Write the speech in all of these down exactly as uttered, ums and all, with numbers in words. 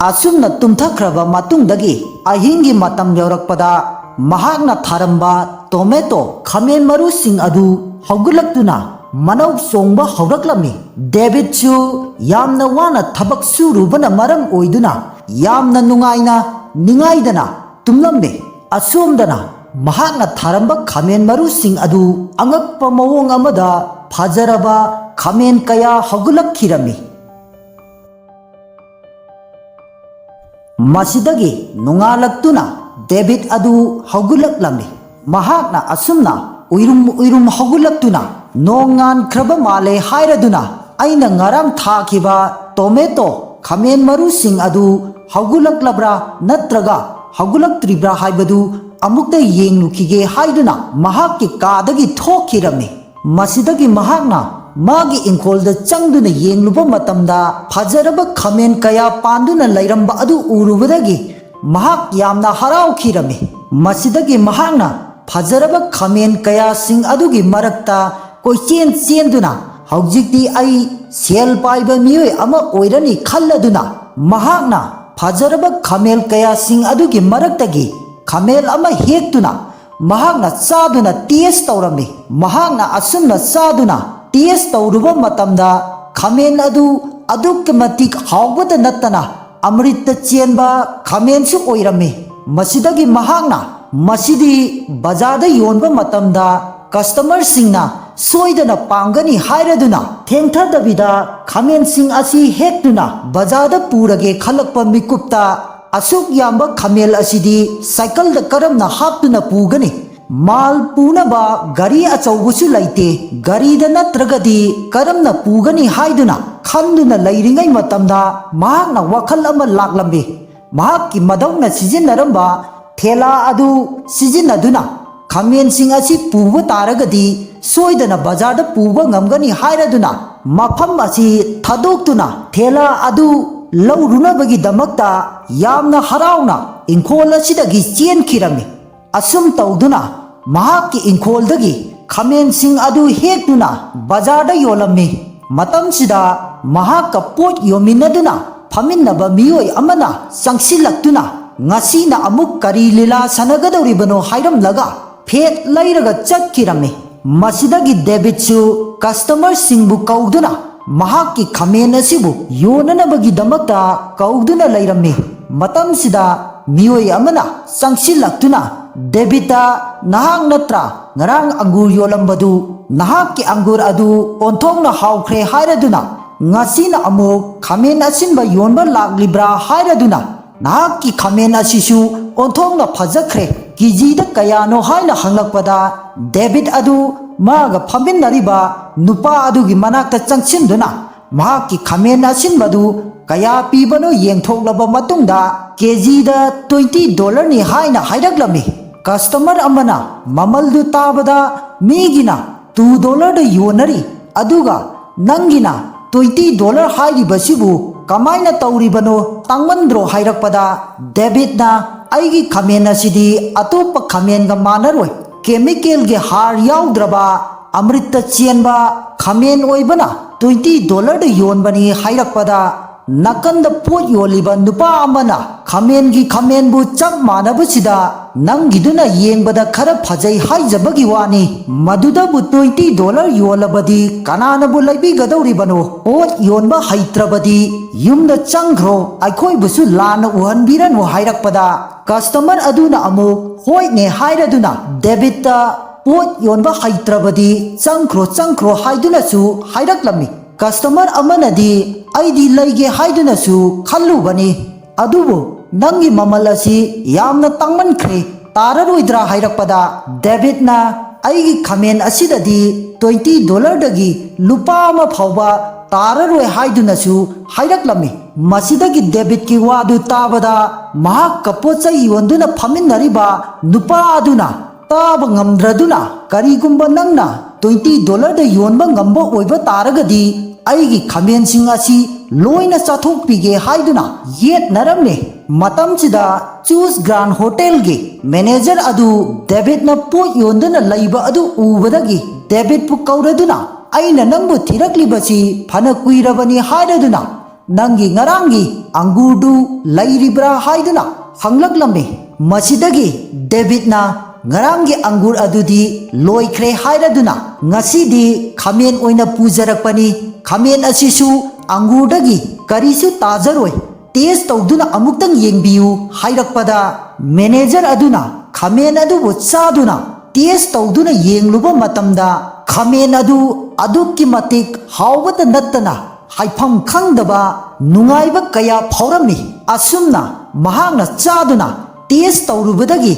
ꯑꯁꯨꯝꯅ ꯇꯨꯝꯊꯈ꯭ꯔꯕ ꯃꯇꯨꯡꯗꯒꯤ ꯑꯍꯤꯡꯒꯤ ꯃꯇꯝ ꯌꯧꯔꯛꯄꯗ ꯃꯍꯥꯛꯅ ꯊꯥꯔꯝꯕ ꯇꯣꯃꯦꯇꯣ, ꯈꯥꯃꯦꯟ ꯃꯔꯨꯁꯤꯡ ꯑꯗꯨ ꯍꯧꯒꯠꯂꯛꯇꯨꯅ ꯃꯅꯧ ꯆꯣꯡꯕ ꯍꯧꯔꯛꯂꯝꯃꯤ꯫ ꯗꯦꯕꯤꯠꯁꯨ ꯌꯥꯝꯅ ꯋꯥꯅ ꯊꯕꯛ ꯁꯨꯔꯨꯕꯅ ꯃꯔꯝ ꯑꯣꯏꯗꯨꯅ ꯌꯥꯝꯅ ꯅꯨꯡꯉꯥꯏꯅ ꯅꯤꯡꯉꯥꯏꯗꯅ ꯇꯨꯝꯂꯝꯃꯤ꯫ ꯑꯁꯣꯝꯗꯅ ꯃꯍꯥꯛꯅ ꯊꯥꯔꯝꯕ ꯈꯥꯃꯦꯟ ꯃꯔꯨꯁꯤꯡ ꯑꯗꯨ ꯑꯉꯛꯄ ꯃꯑꯣꯡ ꯑꯃꯗ ꯐꯖꯔꯕ ꯈꯥꯃꯦꯟ ꯀꯌꯥ ꯍꯧꯒꯠꯂꯛꯈꯤꯔꯝꯃꯤ꯫ ꯃꯁꯤꯗꯒꯤ ꯅꯣꯡꯉꯥꯜꯂꯛꯇꯨꯅ ꯗꯦꯕꯤꯠ ꯑꯗꯨ ꯍꯧꯒꯠꯂꯛꯂꯝꯃꯤ꯫ ꯃꯍꯥꯛꯅ ꯑꯁꯨꯝꯅ ꯎꯏꯔꯨꯝ ꯎꯏꯔꯨꯝ ꯍꯧꯒꯠꯂꯛꯇꯨꯅ, "ꯅꯣꯡ ꯉꯥꯟꯈ꯭ꯔꯕ ꯃꯥꯜꯂꯦ" ꯍꯥꯏꯔꯗꯨꯅ, "ꯑꯩꯅ ꯉꯔꯥꯡ ꯊꯥꯈꯤꯕ ꯇꯣꯃꯦꯇꯣ, ꯈꯥꯃꯦꯟ ꯃꯔꯨꯁꯤꯡ ꯑꯗꯨ ꯍꯧꯒꯠꯂꯛꯂꯕ꯭ꯔꯥ ꯅꯠꯇ꯭ꯔꯒ ꯍꯧꯒꯠꯂꯛꯇ꯭ꯔꯤꯕ꯭ꯔꯥ ꯍꯥꯏꯕꯗꯨ ꯑꯃꯨꯛꯇ ꯌꯦꯡꯂꯨꯈꯤꯒꯦ" ꯍꯥꯏꯗꯨꯅ ꯃꯍꯥꯛꯀꯤ ꯀꯥꯗꯒꯤ ꯊꯣꯛꯈꯤꯔꯝꯃꯤ꯫ ꯃꯁꯤꯗꯒꯤ ꯃꯍꯥꯛꯅ ꯃꯥꯒꯤ ꯏꯪꯈꯣꯜꯗ ꯆꯪꯗꯨꯅ ꯌꯦꯡꯂꯨꯕ ꯃꯇꯝꯗ, ꯐꯖꯔꯕ ꯈꯥꯃꯦꯟ ꯀꯌꯥ ꯄꯥꯟꯗꯨꯅ ꯂꯩꯔꯝꯕ ꯑꯗꯨ ꯎꯔꯨꯕꯗꯒꯤ ꯃꯍꯥꯛ ꯌꯥꯝꯅ ꯍꯔꯥꯎꯈꯤꯔꯝꯃꯤ꯫ ꯃꯁꯤꯗꯒꯤ ꯃꯍꯥꯛꯅ ꯐꯖꯔꯕ ꯈꯥꯃꯦꯟ ꯀꯌꯥꯁꯤꯡ ꯑꯗꯨꯒꯤ ꯃꯔꯛꯇ ꯀꯣꯏꯆꯦꯟ ꯆꯦꯟꯗꯨꯅ, "ꯍꯧꯖꯤꯛꯇꯤ ꯑꯩ ꯁꯦꯜ ꯄꯥꯏꯕ ꯃꯤꯑꯣꯏ ꯑꯃ ꯑꯣꯏꯔꯅꯤ" ꯈꯜꯂꯗꯨꯅ, ꯃꯍꯥꯛꯅ ꯐꯖꯔꯕ ꯈꯥꯃꯦꯟ ꯀꯌꯥꯁꯤꯡ ꯑꯗꯨꯒꯤ ꯃꯔꯛꯇꯒꯤ ꯈꯥꯃꯦꯟ ꯑꯃ ꯍꯦꯛꯇꯨꯅ ꯃꯍꯥꯛꯅ ꯆꯥꯗꯨꯅ ꯇꯦꯁ ꯇꯧꯔꯝꯃꯤ꯫ ꯃꯍꯥꯛꯅ ꯑꯁꯨꯝꯅ ꯆꯥꯗꯨꯅ ꯇꯦꯁ ꯇꯧꯔꯨꯕ ꯃꯇꯝꯗ, ꯈꯥꯃꯦꯟ ꯑꯗꯨ ꯑꯗꯨꯛꯀꯤ ꯃꯇꯤꯛ ꯍꯥꯎꯕꯗ ꯅꯠꯇꯅ ꯑꯃ꯭ꯔꯤꯠꯇ ꯆꯦꯟꯕ ꯈꯥꯃꯦꯟꯁꯨ ꯑꯣꯏꯔꯝꯃꯤ꯫ ꯃꯁꯤꯗꯒꯤ ꯃꯍꯥꯛꯅ ꯃꯁꯤꯗꯤ ꯕꯖꯥꯔꯗ ꯌꯣꯟꯕ ꯃꯇꯝꯗ ꯀꯁꯇꯃꯔꯁꯤꯡꯅ ꯁꯣꯏꯗꯅ ꯄꯥꯝꯒꯅꯤ ꯍꯥꯏꯔꯗꯨꯅ, ꯊꯦꯡꯊꯗꯕꯤꯗ ꯈꯥꯃꯦꯟꯁꯤꯡ ꯑꯁꯤ ꯍꯦꯛꯇꯨꯅ ꯕꯖꯥꯔꯗ ꯄꯨꯔꯒꯦ ꯈꯜꯂꯛꯄ ꯃꯤꯀꯨꯞꯇ, "ꯑꯁꯨꯛ ꯌꯥꯝꯕ ꯈꯥꯃꯦꯟ ꯑꯁꯤꯗꯤ ꯁꯥꯏꯀꯜꯗ ꯀꯔꯝꯅ ꯍꯥꯞꯇꯨꯅ ꯄꯨꯒꯅꯤ? ꯃꯥꯜ ꯄꯨꯅꯕ ꯒꯥꯔꯤ ꯑꯆꯧꯕꯁꯨ ꯂꯩꯇꯦ꯫ ꯒꯥꯔꯤꯗ ꯅꯠꯇ꯭ꯔꯒꯗꯤ ꯀꯔꯝꯅ ꯄꯨꯒꯅꯤ?" ꯍꯥꯏꯗꯨꯅ ꯈꯟꯗꯨꯅ ꯂꯩꯔꯤꯉꯩ ꯃꯇꯝꯗ, ꯃꯍꯥꯛꯅ ꯋꯥꯈꯜ ꯑꯃ ꯂꯥꯛꯂꯝꯃꯤ꯫ ꯃꯍꯥꯛꯀꯤ ꯃꯙꯧꯅ ꯁꯤꯖꯤꯟꯅꯔꯝꯕ ꯊꯦꯂꯥ ꯑꯗꯨ ꯁꯤꯖꯤꯟꯅꯗꯨꯅ ꯈꯥꯃꯦꯟꯁꯤꯡ ꯑꯁꯤ ꯄꯨꯕ ꯇꯥꯔꯒꯗꯤ ꯁꯣꯏꯗꯅ ꯕꯖꯥꯔꯗ ꯄꯨꯕ ꯉꯝꯒꯅꯤ ꯍꯥꯏꯔꯗꯨꯅ, ꯃꯐꯝ ꯑꯁꯤ ꯊꯥꯗꯣꯛꯇꯨꯅ ꯊꯦꯂꯥ ꯑꯗꯨ ꯂꯧꯔꯨꯅꯕꯒꯤꯗꯃꯛꯇ ꯌꯥꯝꯅ ꯍꯔꯥꯎꯅ ꯏꯪꯈꯣꯜ ꯑꯁꯤꯗꯒꯤ ꯆꯦꯟꯈꯤꯔꯝꯃꯤ꯫ ꯑꯁꯨꯝ ꯇꯧꯗꯨꯅ ꯃꯍꯥꯛꯀꯤ ꯏꯪꯈꯣꯜꯗꯒꯤ ꯈꯥꯃꯦꯟꯁꯤꯡ ꯑꯗꯨ ꯍꯦꯛꯇꯨꯅ ꯕꯖꯥꯔꯗ ꯌꯣꯜꯂꯝꯃꯤ꯫ ꯃꯇꯝꯁꯤꯗ ꯃꯍꯥꯛꯀ ꯄꯣꯠ ꯌꯣꯟꯃꯤꯟꯅꯗꯨꯅ ꯐꯝꯃꯤꯟꯅꯕ ꯃꯤꯑꯣꯏ ꯑꯃꯅ ꯆꯪꯁꯤꯜꯂꯛꯇꯨꯅ, "ꯉꯁꯤꯅ ꯑꯃꯨꯛ ꯀꯔꯤ ꯂꯤꯂꯥ ꯁꯥꯟꯅꯒꯗꯧꯔꯤꯕꯅꯣ?" ꯍꯥꯏꯔꯝꯂꯒ ꯐꯦꯠ ꯂꯩꯔꯒ ꯆꯠꯈꯤꯔꯝꯃꯤ꯫ ꯃꯁꯤꯗꯒꯤ ꯗꯦꯕꯤꯠꯁꯨ ꯀꯁꯇꯃꯔꯁꯤꯡꯕꯨ ꯀꯧꯗꯨꯅ ꯃꯍꯥꯛꯀꯤ ꯈꯥꯃꯦꯟ ꯑꯁꯤꯕꯨ ꯌꯣꯟꯅꯅꯕꯒꯤꯗꯃꯛꯇ ꯀꯧꯗꯨꯅ ꯂꯩꯔꯝꯃꯤ꯫ ꯃꯇꯝꯁꯤꯗ ꯃꯤꯑꯣꯏ ꯑꯃꯅ ꯆꯪꯁꯤꯜꯂꯛꯇꯨꯅ ꯗꯦꯕꯤꯠꯇ, "ꯅꯍꯥꯛ ꯅꯠꯇ꯭ꯔꯥ ꯉꯔꯥꯡ ꯑꯪꯒꯨꯔ ꯌꯣꯜꯂꯝꯕꯗꯨ? ꯅꯍꯥꯛꯀꯤ ꯑꯪꯒꯨꯔ ꯑꯗꯨ ꯑꯣꯟꯊꯣꯛꯅ ꯍꯥꯎꯈ꯭ꯔꯦ ꯍꯥꯏꯔꯗꯨꯅ ꯉꯁꯤꯅ ꯑꯃꯨꯛ ꯈꯥꯃꯦꯟ ꯑꯁꯤꯟꯕ ꯌꯣꯟꯕ ꯂꯥꯛꯂꯤꯕ꯭ꯔꯥ ꯍꯥꯏꯔꯗꯨꯅ ꯅꯍꯥꯛꯀꯤ ꯈꯥꯃꯦꯟ ꯑꯁꯤꯁꯨ ꯑꯣꯟꯊꯣꯛꯅ ꯐꯖꯈ꯭ꯔꯦ꯫ ꯀꯦꯖꯤꯗ ꯀꯌꯥꯅꯣ?" ꯍꯥꯏꯅ ꯍꯪꯂꯛꯄꯗ, ꯗꯦꯕꯤꯠ ꯑꯗꯨ ꯃꯥꯒ ꯐꯝꯃꯤꯟꯅꯔꯤꯕ ꯅꯨꯄꯥ ꯑꯗꯨꯒꯤ ꯃꯅꯥꯛꯇ ꯆꯪꯁꯤꯟꯗꯨꯅ ꯃꯍꯥꯛꯀꯤ ꯈꯥꯃꯦꯟ ꯑꯁꯤꯟꯕꯗꯨ ꯀꯌꯥ ꯄꯤꯕꯅꯣ ꯌꯦꯡꯊꯣꯛꯂꯕ ꯃꯇꯨꯡꯗ, "ꯀꯦꯖꯤꯗ twenty dollarꯅꯤ" ꯍꯥꯏꯅ ꯍꯥꯏꯔꯛꯂꯝꯃꯤ꯫ ꯀꯁꯇꯃꯔ ꯑꯃꯅ ꯃꯃꯜꯗꯨ ꯇꯥꯕꯗ, "ꯃꯤꯒꯤꯅ two dollarꯗ ꯌꯣꯟꯅꯔꯤ, ꯑꯗꯨꯒ ꯅꯪꯒꯤꯅ twenty dollar ꯍꯥꯏꯔꯤꯕꯁꯤꯕꯨ ꯀꯃꯥꯏꯅ ꯇꯧꯔꯤꯕꯅꯣ? ꯇꯥꯡꯃꯟꯗ꯭ꯔꯣ?" ꯍꯥꯏꯔꯛꯄꯗ, ꯗꯦꯕꯤꯠꯅ, "ꯑꯩꯒꯤ ꯈꯥꯃꯦꯟ ꯑꯁꯤꯗꯤ ꯑꯇꯣꯞꯄ ꯈꯥꯃꯦꯟꯒ ꯃꯥꯟꯅꯔꯣꯏ, ꯀꯦꯃꯤꯀꯦꯜꯒꯤ ꯍꯥꯔ ꯌꯥꯎꯗ꯭ꯔꯕ, ꯑꯃ꯭ꯔꯤꯠꯇ ꯆꯦꯟꯕ ꯈꯥꯃꯦꯟ ꯑꯣꯏꯕꯅ twenty dollarꯗ ꯌꯣꯟꯕꯅꯤ" ꯍꯥꯏꯔꯛꯄꯗ, ꯅꯥꯀꯟꯗ ꯄꯣꯠ ꯌꯣꯜꯂꯤꯕ ꯅꯨꯄꯥ ꯑꯃꯅ ꯈꯥꯃꯦꯟꯒꯤ ꯈꯥꯃꯦꯟꯕꯨ ꯆꯞ ꯃꯥꯟꯅꯕꯁꯤꯗ, "ꯅꯪꯒꯤꯗꯨꯅ ꯌꯦꯡꯕꯗ ꯈꯔ ꯐꯖꯩ ꯍꯥꯏꯖꯕꯒꯤ ꯋꯥꯅꯤ, ꯃꯗꯨꯗꯕꯨ twenty dollar ꯌꯣꯜꯂꯕꯗꯤ ꯀꯅꯥꯅꯕꯨ ꯂꯩꯕꯤꯒꯗꯧꯔꯤꯕꯅꯣ? ꯄꯣꯠ ꯌꯣꯟꯕ ꯍꯩꯇ꯭ꯔꯕꯗꯤ ꯌꯨꯝꯗ ꯆꯪꯈ꯭ꯔꯣ, ꯑꯩꯈꯣꯏꯕꯨꯁꯨ ꯂꯥꯟꯅ ꯎꯍꯟꯕꯤꯔꯅꯨ" ꯍꯥꯏꯔꯛꯄꯗ, ꯀꯁꯇꯃꯔ ꯑꯗꯨꯅ ꯑꯃꯨꯛ "ꯍꯣꯏꯅꯦ" ꯍꯥꯏꯔꯗꯨꯅ ꯗꯦꯕꯤꯠꯇ, "ꯄꯣꯠ ꯌꯣꯟꯕ ꯍꯩꯇ꯭ꯔꯕꯗꯤ ꯆꯪꯈ꯭ꯔꯣ, ꯆꯪꯈ꯭ꯔꯣ" ꯍꯥꯏꯗꯨꯅꯁꯨ ꯍꯥꯏꯔꯛꯂꯝꯃꯤ꯫ ꯀꯁꯇꯃꯔ ꯑꯃꯅꯗꯤ, "ꯑꯩꯗꯤ ꯂꯩꯒꯦ ꯍꯥꯏꯗꯨꯅꯁꯨ ꯈꯜꯂꯨꯕꯅꯤ, ꯑꯗꯨꯕꯨ ꯅꯪꯒꯤ ꯃꯃꯜ ꯑꯁꯤ ꯌꯥꯝꯅ ꯇꯥꯡꯃꯟꯈ꯭ꯔꯦ, ꯇꯥꯔꯔꯣꯏꯗ꯭ꯔꯥ?" ꯍꯥꯏꯔꯛꯄꯗ, ꯗꯦꯕꯤꯠꯅ, "ꯑꯩꯒꯤ ꯈꯥꯃꯦꯟ ꯑꯁꯤꯗꯗꯤ twenty dollarꯗꯒꯤ ꯂꯨꯄꯥ ꯑꯃ ꯐꯥꯎꯕ ꯇꯥꯔꯔꯣꯏ" ꯍꯥꯏꯗꯨꯅꯁꯨ ꯍꯥꯏꯔꯛꯂꯝꯃꯤ꯫ ꯃꯁꯤꯗꯒꯤ ꯗꯦꯕꯤꯠꯀꯤ ꯋꯥꯗꯨ ꯇꯥꯕꯗ, ꯃꯍꯥꯛꯀ ꯄꯣꯠ ꯆꯩ ꯌꯣꯟꯗꯨꯅ ꯐꯝꯃꯤꯟꯅꯔꯤꯕ ꯅꯨꯄꯥ ꯑꯗꯨꯅ ꯇꯥꯕ ꯉꯝꯗ꯭ꯔꯗꯨꯅ, "ꯀꯔꯤꯒꯨꯝꯕ ꯅꯪꯅ twenty dollarꯗ ꯌꯣꯟꯕ ꯉꯝꯕ ꯑꯣꯏꯕ ꯇꯥꯔꯒꯗꯤ, ꯑꯩꯒꯤ ꯈꯥꯃꯦꯟꯁꯤꯡ ꯑꯁꯤ ꯂꯣꯏꯅ ꯆꯥꯊꯣꯛꯄꯤꯒꯦ" ꯍꯥꯏꯗꯨꯅ ꯌꯦꯠꯅꯔꯝꯃꯤ꯫ ꯃꯇꯝꯁꯤꯗ ꯆꯨꯁ ꯒ꯭ꯔꯥꯟ ꯍꯣꯇꯦꯜꯒꯤ ꯃꯦꯅꯦꯖꯔ ꯑꯗꯨ ꯗꯦꯕꯤꯠꯅ ꯄꯣꯠ ꯌꯣꯟꯗꯨꯅ ꯂꯩꯕ ꯑꯗꯨ ꯎꯕꯗꯒꯤ, ꯗꯦꯕꯤꯠꯄꯨ ꯀꯧꯔꯗꯨꯅ, "ꯑꯩꯅ ꯅꯪꯕꯨ ꯊꯤꯔꯛꯂꯤꯕꯁꯤ ꯐꯅ ꯀꯨꯏꯔꯕꯅꯤ" ꯍꯥꯏꯔꯗꯨꯅ, "ꯅꯪꯒꯤ ꯉꯔꯥꯡꯒꯤ ꯑꯪꯒꯨꯔꯗꯨ ꯂꯩꯔꯤꯕ꯭ꯔꯥ?" ꯍꯥꯏꯗꯨꯅ ꯍꯪꯂꯛꯂꯝꯃꯤ꯫ ꯃꯁꯤꯗꯒꯤ ꯗꯦꯕꯤꯠꯅ ꯉꯔꯥꯡꯒꯤ ꯑꯪꯒꯨꯔ ꯑꯗꯨꯗꯤ ꯂꯣꯏꯈ꯭ꯔꯦ ꯍꯥꯏꯔꯗꯨꯅ, "ꯉꯁꯤꯗꯤ ꯈꯥꯃꯦꯟ ꯑꯣꯏꯅ ꯄꯨꯖꯔꯛꯄꯅꯤ, ꯈꯥꯃꯦꯟ ꯑꯁꯤꯁꯨ ꯑꯪꯒꯨꯔꯗꯒꯤ ꯀꯔꯤꯁꯨ ꯇꯥꯖꯔꯣꯏ, ꯇꯦꯁ ꯇꯧꯗꯨꯅ ꯑꯃꯨꯛꯇꯪ ꯌꯦꯡꯕꯤꯌꯨ" ꯍꯥꯏꯔꯛꯄꯗ, ꯃꯦꯅꯦꯖꯔ ꯑꯗꯨꯅ ꯈꯥꯃꯦꯟ ꯑꯗꯨꯕꯨ ꯆꯥꯗꯨꯅ ꯇꯦꯁ ꯇꯧꯗꯨꯅ ꯌꯦꯡꯂꯨꯕ ꯃꯇꯝꯗ, ꯈꯥꯃꯦꯟ ꯑꯗꯨ ꯑꯗꯨꯛꯀꯤ ꯃꯇꯤꯛ ꯍꯥꯎꯕꯇ ꯅꯠꯇꯅ ꯍꯥꯏꯐꯝ ꯈꯪꯗꯕ ꯅꯨꯡꯉꯥꯏꯕ ꯀꯌꯥ ꯐꯥꯎꯔꯝꯃꯤ꯫ ꯑꯁꯨꯝꯅ ꯃꯍꯥꯛꯅ ꯆꯥꯗꯨꯅ ꯇꯦꯁ ꯇꯧꯔꯨꯕꯗꯒꯤ,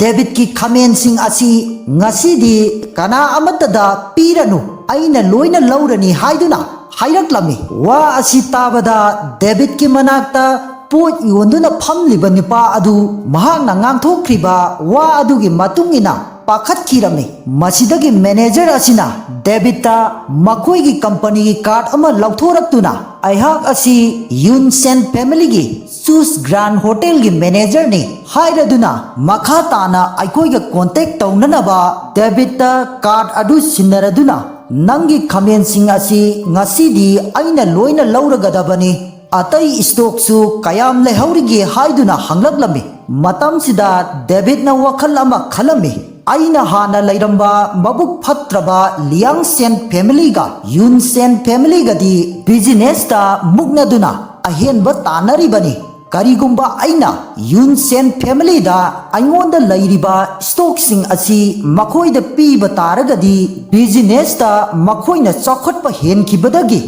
ꯗꯦꯕꯤꯠꯀꯤ ꯈꯥꯃꯦꯟꯁꯤꯡ ꯑꯁꯤ ꯉꯁꯤꯗꯤ ꯀꯅꯥ ꯑꯃꯠꯇꯗ ꯄꯤꯔꯅꯨ, ꯑꯩꯅ ꯂꯣꯏꯅ ꯂꯧꯔꯅꯤ ꯍꯥꯏꯗꯨꯅ ꯍꯥꯏꯔꯛꯂꯝꯃꯤ꯫ ꯋꯥ ꯑꯁꯤ ꯇꯥꯕꯗ, ꯗꯦꯕꯤꯠꯀꯤ ꯃꯅꯥꯛꯇ ꯄꯣꯠ ꯌꯣꯟꯗꯨꯅ ꯐꯝꯂꯤꯕ ꯅꯨꯄꯥ ꯑꯗꯨ ꯃꯍꯥꯛꯅ ꯉꯥꯡꯊꯣꯛꯈ꯭ꯔꯤꯕ ꯋꯥ ꯑꯗꯨꯒꯤ ꯃꯇꯨꯡ ꯏꯟꯅ ꯄꯥꯈꯠꯈꯤꯔꯝꯃꯤ꯫ ꯃꯁꯤꯗꯒꯤ ꯃꯦꯅꯦꯖꯔ ꯑꯁꯤꯅ ꯗꯦꯕꯤꯠꯇ ꯃꯈꯣꯏꯒꯤ ꯀꯝꯄꯅꯤꯒꯤ ꯀꯥꯔꯗ ꯑꯃ ꯂꯧꯊꯣꯔꯛꯇꯨꯅ, "ꯑꯩꯍꯥꯛ ꯑꯁꯤ ꯌꯨꯟ ꯁꯦꯟ ꯐꯦꯃꯤꯂꯤꯒꯤ ꯆꯨꯁ ꯒ꯭ꯔꯥꯟ ꯍꯣꯇꯦꯜꯒꯤ ꯃꯦꯅꯦꯖꯔꯅꯤ" ꯍꯥꯏꯔꯗꯨꯅ, "ꯃꯈꯥ ꯇꯥꯅ ꯑꯩꯈꯣꯏꯒ ꯀꯣꯟꯇꯦꯛ ꯇꯧꯅꯅꯕ ꯗꯦꯕꯤꯠꯇ ꯀꯥꯔꯗ ꯑꯗꯨ ꯁꯤꯟꯅꯔꯗꯨꯅ, ꯅꯪꯒꯤ ꯈꯥꯃꯦꯟꯁꯤꯡ ꯑꯁꯤ ꯉꯁꯤꯗꯤ ꯑꯩꯅ ꯂꯣꯏꯅ ꯂꯧꯔꯒꯗꯕꯅꯤ꯫ ꯑꯇꯩ ꯁ꯭ꯇꯣꯛꯁꯨ ꯀꯌꯥꯝ ꯂꯩꯍꯧꯔꯤꯒꯦ?" ꯍꯥꯏꯗꯨꯅ ꯍꯪꯂꯛꯂꯝꯃꯤ꯫ ꯃꯇꯝꯁꯤꯗ ꯗꯦꯕꯤꯠꯅ ꯋꯥꯈꯜ ꯑꯃ ꯈꯜꯂꯝꯃꯤ꯫ "ꯑꯩꯅ ꯍꯥꯟꯅ ꯂꯩꯔꯝꯕ ꯃꯕꯨꯛ ꯐꯠꯇ꯭ꯔꯕ ꯂꯤꯌꯥꯡ ꯁꯦꯟ ꯐꯦꯃꯤꯂꯤꯒ ꯌꯨꯟ ꯁꯦꯟ ꯐꯦꯃꯤꯂꯤꯒꯗꯤ ꯕꯤꯖꯤꯅꯦꯁꯇ ꯃꯨꯛꯅꯗꯨꯅ ꯑꯍꯦꯟꯕ ꯇꯥꯟꯅꯔꯤꯕꯅꯤ꯫ ꯀꯔꯤꯒꯨꯝꯕ ꯑꯩꯅ ꯌꯨꯟ ꯁꯦꯟ ꯐꯦꯃꯤꯂꯤꯗ ꯑꯩꯉꯣꯟꯗ ꯂꯩꯔꯤꯕ ꯁ꯭ꯇꯣꯛꯁꯤꯡ ꯑꯁꯤ ꯃꯈꯣꯏꯗ ꯄꯤꯕ ꯇꯥꯔꯒꯗꯤ, ꯕꯤꯖꯤꯅꯦꯁꯇ ꯃꯈꯣꯏꯅ ꯆꯥꯎꯈꯠꯄ ꯍꯦꯟꯈꯤꯕꯗꯒꯤ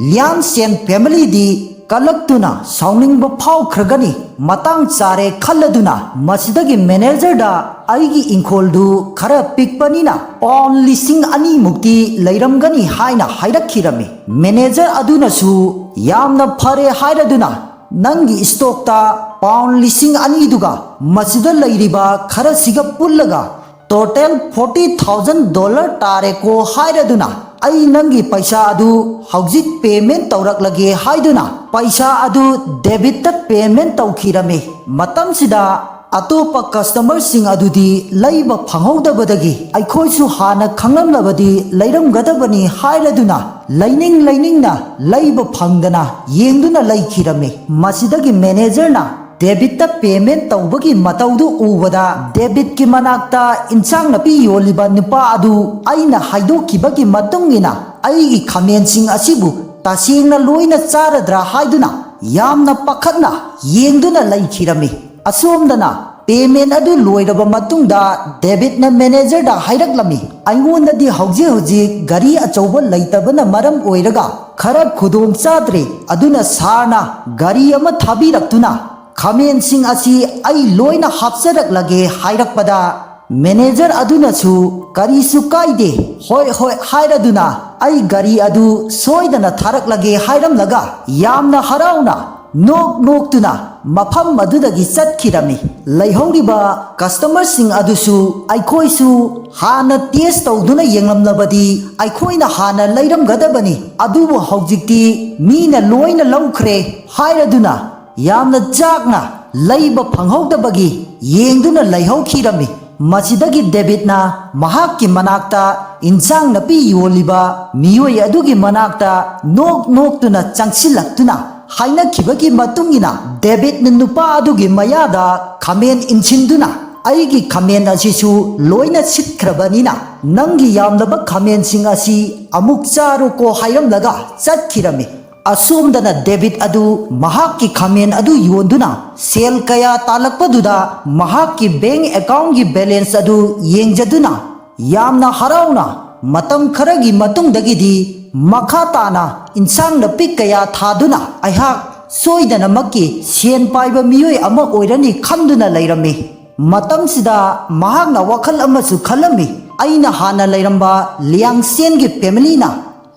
ꯂꯤꯌꯥꯟ ꯁꯦꯟ ꯐꯦꯃꯤꯂꯤꯗꯤ ꯀꯂꯛꯇꯨꯅ ꯁꯥꯎꯅꯤꯡꯕ ꯐꯥꯎꯈ꯭ꯔꯒꯅꯤ꯫ ꯃꯇꯥꯡ ꯆꯥꯔꯦ ꯈꯜꯂꯗꯨꯅ ꯃꯁꯤꯗꯒꯤ ꯃꯦꯅꯦꯖꯔꯗ ꯑꯩꯒꯤ ꯏꯪꯈꯣꯜꯗꯨ ꯈꯔ ꯄꯤꯛꯄꯅꯤꯅ ꯄꯥꯎꯟ ꯂꯤꯁꯤꯡ ꯑꯅꯤꯃꯨꯛꯇꯤ ꯂꯩꯔꯝꯒꯅꯤ" ꯍꯥꯏꯅ ꯍꯥꯏꯔꯛꯈꯤꯔꯝꯃꯤ꯫ ꯃꯦꯅꯦꯖꯔ ꯑꯗꯨꯅꯁꯨ ꯌꯥꯝꯅ ꯐꯔꯦ ꯍꯥꯏꯔꯗꯨꯅ, "ꯅꯪꯒꯤ ꯁ꯭ꯇꯣꯛꯇ ꯄꯥꯎꯟ ꯂꯤꯁꯤꯡ ꯑꯅꯤꯗꯨꯒ ꯃꯁꯤꯗ ꯂꯩꯔꯤꯕ ꯈꯔꯁꯤꯒ ꯄꯨꯜꯂꯒ ꯇꯣꯇꯦꯜ ꯐꯣꯔꯇꯤ ꯊꯥꯎꯖꯟ ꯗꯣꯂꯔ ꯇꯥꯔꯦꯀꯣ" ꯍꯥꯏꯔꯗꯨꯅ, "ꯑꯩ ꯅꯪꯒꯤ ꯄꯩꯁꯥ ꯑꯗꯨ ꯍꯧꯖꯤꯛ ꯄꯦꯃꯦꯟ ꯇꯧꯔꯛꯂꯒꯦ" ꯍꯥꯏꯗꯨꯅ ꯄꯩꯁꯥ ꯑꯗꯨ ꯗꯦꯕꯤꯠꯇ ꯄꯦꯃꯦꯟ ꯇꯧꯈꯤꯔꯝꯃꯤ꯫ ꯃꯇꯝꯁꯤꯗ ꯑꯇꯣꯞꯄ ꯀꯁꯇꯃꯔꯁꯤꯡ ꯑꯗꯨꯗꯤ ꯂꯩꯕ ꯐꯪꯍꯧꯗꯕꯗꯒꯤ ꯑꯩꯈꯣꯏꯁꯨ ꯍꯥꯟꯅ ꯈꯪꯂꯝꯂꯕꯗꯤ ꯂꯩꯔꯝꯒꯗꯕꯅꯤ ꯍꯥꯏꯔꯗꯨꯅ ꯂꯩꯅꯤꯡ ꯂꯩꯅꯤꯡꯅ ꯂꯩꯕ ꯐꯪꯗꯅ ꯌꯦꯡꯗꯨꯅ ꯂꯩꯈꯤꯔꯝꯃꯤ꯫ ꯃꯁꯤꯗꯒꯤ ꯃꯦꯅꯦꯖꯔꯅ ꯗꯦꯕꯤꯠꯇ ꯄꯦꯃꯦꯟ ꯇꯧꯕꯒꯤ ꯃꯇꯧꯗꯨ ꯎꯕꯗ ꯗꯦꯕꯤꯠꯀꯤ ꯃꯅꯥꯛꯇ ꯏꯟꯁꯥꯡ ꯅꯥꯄꯤ ꯌꯣꯜꯂꯤꯕ ꯅꯨꯄꯥ ꯑꯗꯨ ꯑꯩꯅ ꯍꯥꯏꯗꯣꯛꯈꯤꯕꯒꯤ ꯃꯇꯨꯡ ꯏꯟꯅ ꯑꯩꯒꯤ ꯈꯥꯃꯦꯟꯁꯤꯡ ꯑꯁꯤꯕꯨ ꯇꯁꯦꯡꯅ ꯂꯣꯏꯅ ꯆꯥꯔꯗ꯭ꯔꯥ ꯍꯥꯏꯗꯨꯅ ꯌꯥꯝꯅ ꯄꯥꯈꯠꯅ ꯌꯦꯡꯗꯨꯅ ꯂꯩꯈꯤꯔꯝꯃꯤ꯫ ꯑꯁꯣꯝꯗꯅ ꯄꯦꯃꯦꯟ ꯑꯗꯨ ꯂꯣꯏꯔꯕ ꯃꯇꯨꯡꯗ ꯗꯦꯕꯤꯠꯅ ꯃꯦꯅꯦꯖꯔꯗ ꯍꯥꯏꯔꯛꯂꯝꯃꯤ, "ꯑꯩꯉꯣꯟꯗꯗꯤ ꯍꯧꯖꯤꯛ ꯍꯧꯖꯤꯛ ꯒꯥꯔꯤ ꯑꯆꯧꯕ ꯂꯩꯇꯕꯅ ꯃꯔꯝ ꯑꯣꯏꯔꯒ ꯈꯔ ꯈꯨꯗꯣꯡ ꯆꯥꯗ꯭ꯔꯦ, ꯑꯗꯨꯅ ꯁꯥꯔꯅ ꯒꯥꯔꯤ ꯑꯃ ꯊꯥꯕꯤꯔꯛꯇꯨꯅ ꯈꯥꯃꯦꯟꯁꯤꯡ ꯑꯁꯤ ꯑꯩ ꯂꯣꯏꯅ ꯍꯥꯞꯆꯔꯛꯂꯒꯦ" ꯍꯥꯏꯔꯛꯄꯗ, ꯃꯦꯅꯦꯖꯔ ꯑꯗꯨꯅꯁꯨ, "ꯀꯔꯤꯁꯨ ꯀꯥꯏꯗꯦ, ꯍꯣꯏ ꯍꯣꯏ" ꯍꯥꯏꯔꯗꯨꯅ ꯑꯩ ꯒꯥꯔꯤ ꯑꯗꯨ ꯁꯣꯏꯗꯅ ꯊꯥꯔꯛꯂꯒꯦ ꯍꯥꯏꯔꯝꯂꯒ ꯌꯥꯝꯅ ꯍꯔꯥꯎꯅ ꯅꯣꯛ ꯅꯣꯛꯇꯨꯅ ꯃꯐꯝ ꯑꯗꯨꯗꯒꯤ ꯆꯠꯈꯤꯔꯝꯃꯤ꯫ ꯂꯩꯍꯧꯔꯤꯕ ꯀꯁꯇꯃꯔꯁꯤꯡ ꯑꯗꯨꯁꯨ ꯑꯩꯈꯣꯏꯁꯨ ꯍꯥꯟꯅ ꯇꯦꯁ ꯇꯧꯗꯨꯅ ꯌꯦꯡꯂꯝꯂꯕꯗꯤ ꯑꯩꯈꯣꯏꯅ ꯍꯥꯟꯅ ꯂꯩꯔꯝꯒꯗꯕꯅꯤ, ꯑꯗꯨꯕꯨ ꯍꯧꯖꯤꯛꯇꯤ ꯃꯤꯅ ꯂꯣꯏꯅ ꯂꯧꯈ꯭ꯔꯦ ꯍꯥꯏꯔꯗꯨꯅ ꯌꯥꯝꯅ ꯆꯥꯛꯅ ꯂꯩꯕ ꯐꯪꯍꯧꯗꯕꯒꯤ ꯌꯦꯡꯗꯨꯅ ꯂꯩꯍꯧꯈꯤꯔꯝꯃꯤ꯫ ꯃꯁꯤꯗꯒꯤ ꯗꯦꯕꯤꯠꯅ ꯃꯍꯥꯛꯀꯤ ꯃꯅꯥꯛꯇ ꯏꯟꯁꯥꯡ ꯅꯥꯄꯤ ꯌꯣꯜꯂꯤꯕ ꯃꯤꯑꯣꯏ ꯑꯗꯨꯒꯤ ꯃꯅꯥꯛꯇ ꯅꯣꯛ ꯅꯣꯛꯇꯨꯅ ꯆꯪꯁꯤꯜꯂꯛꯇꯨꯅ ꯍꯥꯏꯅꯈꯤꯕꯒꯤ ꯃꯇꯨꯡ ꯏꯟꯅ ꯗꯦꯕꯤꯠꯅ ꯅꯨꯄꯥ ꯑꯗꯨꯒꯤ ꯃꯌꯥꯗ ꯈꯥꯃꯦꯟ ꯏꯟꯁꯤꯟꯗꯨꯅ, "ꯑꯩꯒꯤ ꯈꯥꯃꯦꯟ ꯑꯁꯤꯁꯨ ꯂꯣꯏꯅ ꯁꯤꯠꯈ꯭ꯔꯕꯅꯤꯅ ꯅꯪꯒꯤ ꯌꯥꯝꯂꯕ ꯈꯥꯃꯦꯟꯁꯤꯡ ꯑꯁꯤ ꯑꯃꯨꯛ ꯆꯥꯔꯣꯀꯣ" ꯍꯥꯏꯔꯝꯂꯒ ꯆꯠꯈꯤꯔꯝꯃꯤ꯫ ꯑꯁꯣꯝꯗꯅ ꯗꯦꯕꯤꯠ ꯑꯗꯨ ꯃꯍꯥꯛꯀꯤ ꯈꯥꯃꯦꯟ ꯑꯗꯨ ꯌꯣꯟꯗꯨꯅ ꯁꯦꯜ ꯀꯌꯥ ꯇꯥꯜꯂꯛꯄꯗꯨꯗ ꯃꯍꯥꯛꯀꯤ ꯕꯦꯡ ꯑꯦꯀꯥꯎꯟꯒꯤ ꯕꯦꯂꯦꯟꯁ ꯑꯗꯨ ꯌꯦꯡꯖꯗꯨꯅ ꯌꯥꯝꯅ ꯍꯔꯥꯎꯅ ꯃꯇꯝ ꯈꯔꯒꯤ ꯃꯇꯨꯡꯗꯒꯤꯗꯤ ꯃꯈꯥ ꯇꯥꯅ ꯏꯟꯁꯥꯡ ꯅꯥꯄꯤ ꯀꯌꯥ ꯊꯥꯗꯨꯅ ꯑꯩꯍꯥꯛ ꯁꯣꯏꯗꯅꯃꯛꯀꯤ ꯁꯦꯟ ꯄꯥꯏꯕ ꯃꯤꯑꯣꯏ ꯑꯃ ꯑꯣꯏꯔꯅꯤ ꯈꯟꯗꯨꯅ ꯂꯩꯔꯝꯃꯤ꯫ ꯃꯇꯝꯁꯤꯗ ꯃꯍꯥꯛꯅ ꯋꯥꯈꯜ ꯑꯃꯁꯨ ꯈꯜꯂꯝꯃꯤ, "ꯑꯩꯅ ꯍꯥꯟꯅ ꯂꯩꯔꯝꯕ ꯂꯤꯌꯥꯡꯁꯦꯟꯒꯤ ꯐꯦꯃꯤꯂꯤꯅ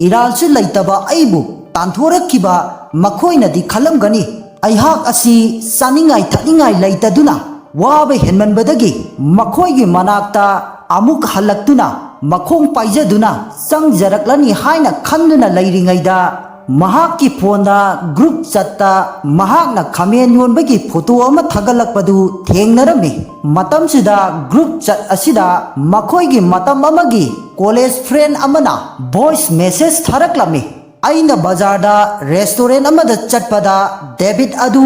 ꯏꯔꯥꯜꯁꯨ ꯂꯩꯇꯕ ꯑꯩꯕꯨ ꯇꯥꯟꯊꯣꯔꯛꯈꯤꯕ ꯃꯈꯣꯏꯅꯗꯤ ꯈꯜꯂꯝꯒꯅꯤ꯫ ꯑꯩꯍꯥꯛ ꯑꯁꯤ ꯆꯥꯅꯤꯡꯉꯥꯏ ꯊꯛꯅꯤꯡꯉꯥꯏ ꯂꯩꯇꯗꯨꯅ ꯋꯥꯕ ꯍꯦꯟꯃꯟꯕꯗꯒꯤ ꯃꯈꯣꯏꯒꯤ ꯃꯅꯥꯛꯇ ꯑꯃꯨꯛ ꯍꯜꯂꯛꯇꯨꯅ ꯃꯈꯣꯡ ꯄꯥꯏꯖꯗꯨꯅ ꯆꯪꯖꯔꯛꯂꯅꯤ" ꯍꯥꯏꯅ ꯈꯟꯗꯨꯅ ꯂꯩꯔꯤꯉꯩꯗ ꯃꯍꯥꯛꯀꯤ ꯐꯣꯟꯗ ꯒ꯭ꯔꯨꯞ ꯆꯠꯇ ꯃꯍꯥꯛꯅ ꯈꯥꯃꯦꯟ ꯌꯣꯟꯕꯒꯤ ꯐꯣꯇꯣ ꯑꯃ ꯊꯥꯒꯠꯂꯛꯄꯗꯨ ꯊꯦꯡꯅꯔꯝꯃꯤ꯫ ꯃꯇꯝꯁꯤꯗ ꯒ꯭ꯔꯨꯞ ꯆꯠ ꯑꯁꯤꯗ ꯃꯈꯣꯏꯒꯤ ꯃꯇꯝ ꯑꯃꯒꯤ ꯀꯣꯂꯦꯖ ꯐ꯭ꯔꯦꯟ ꯑꯃꯅ ꯚꯣꯏꯁ ꯃꯦꯁꯦꯖ ꯊꯥꯔꯛꯂꯝꯃꯤ꯫ "ꯑꯩꯅ ꯕꯖꯥꯔꯗ ꯔꯦꯁꯇꯨꯔꯦꯟ ꯑꯃꯗ ꯆꯠꯄꯗ ꯗꯦꯕꯤꯠ ꯑꯗꯨ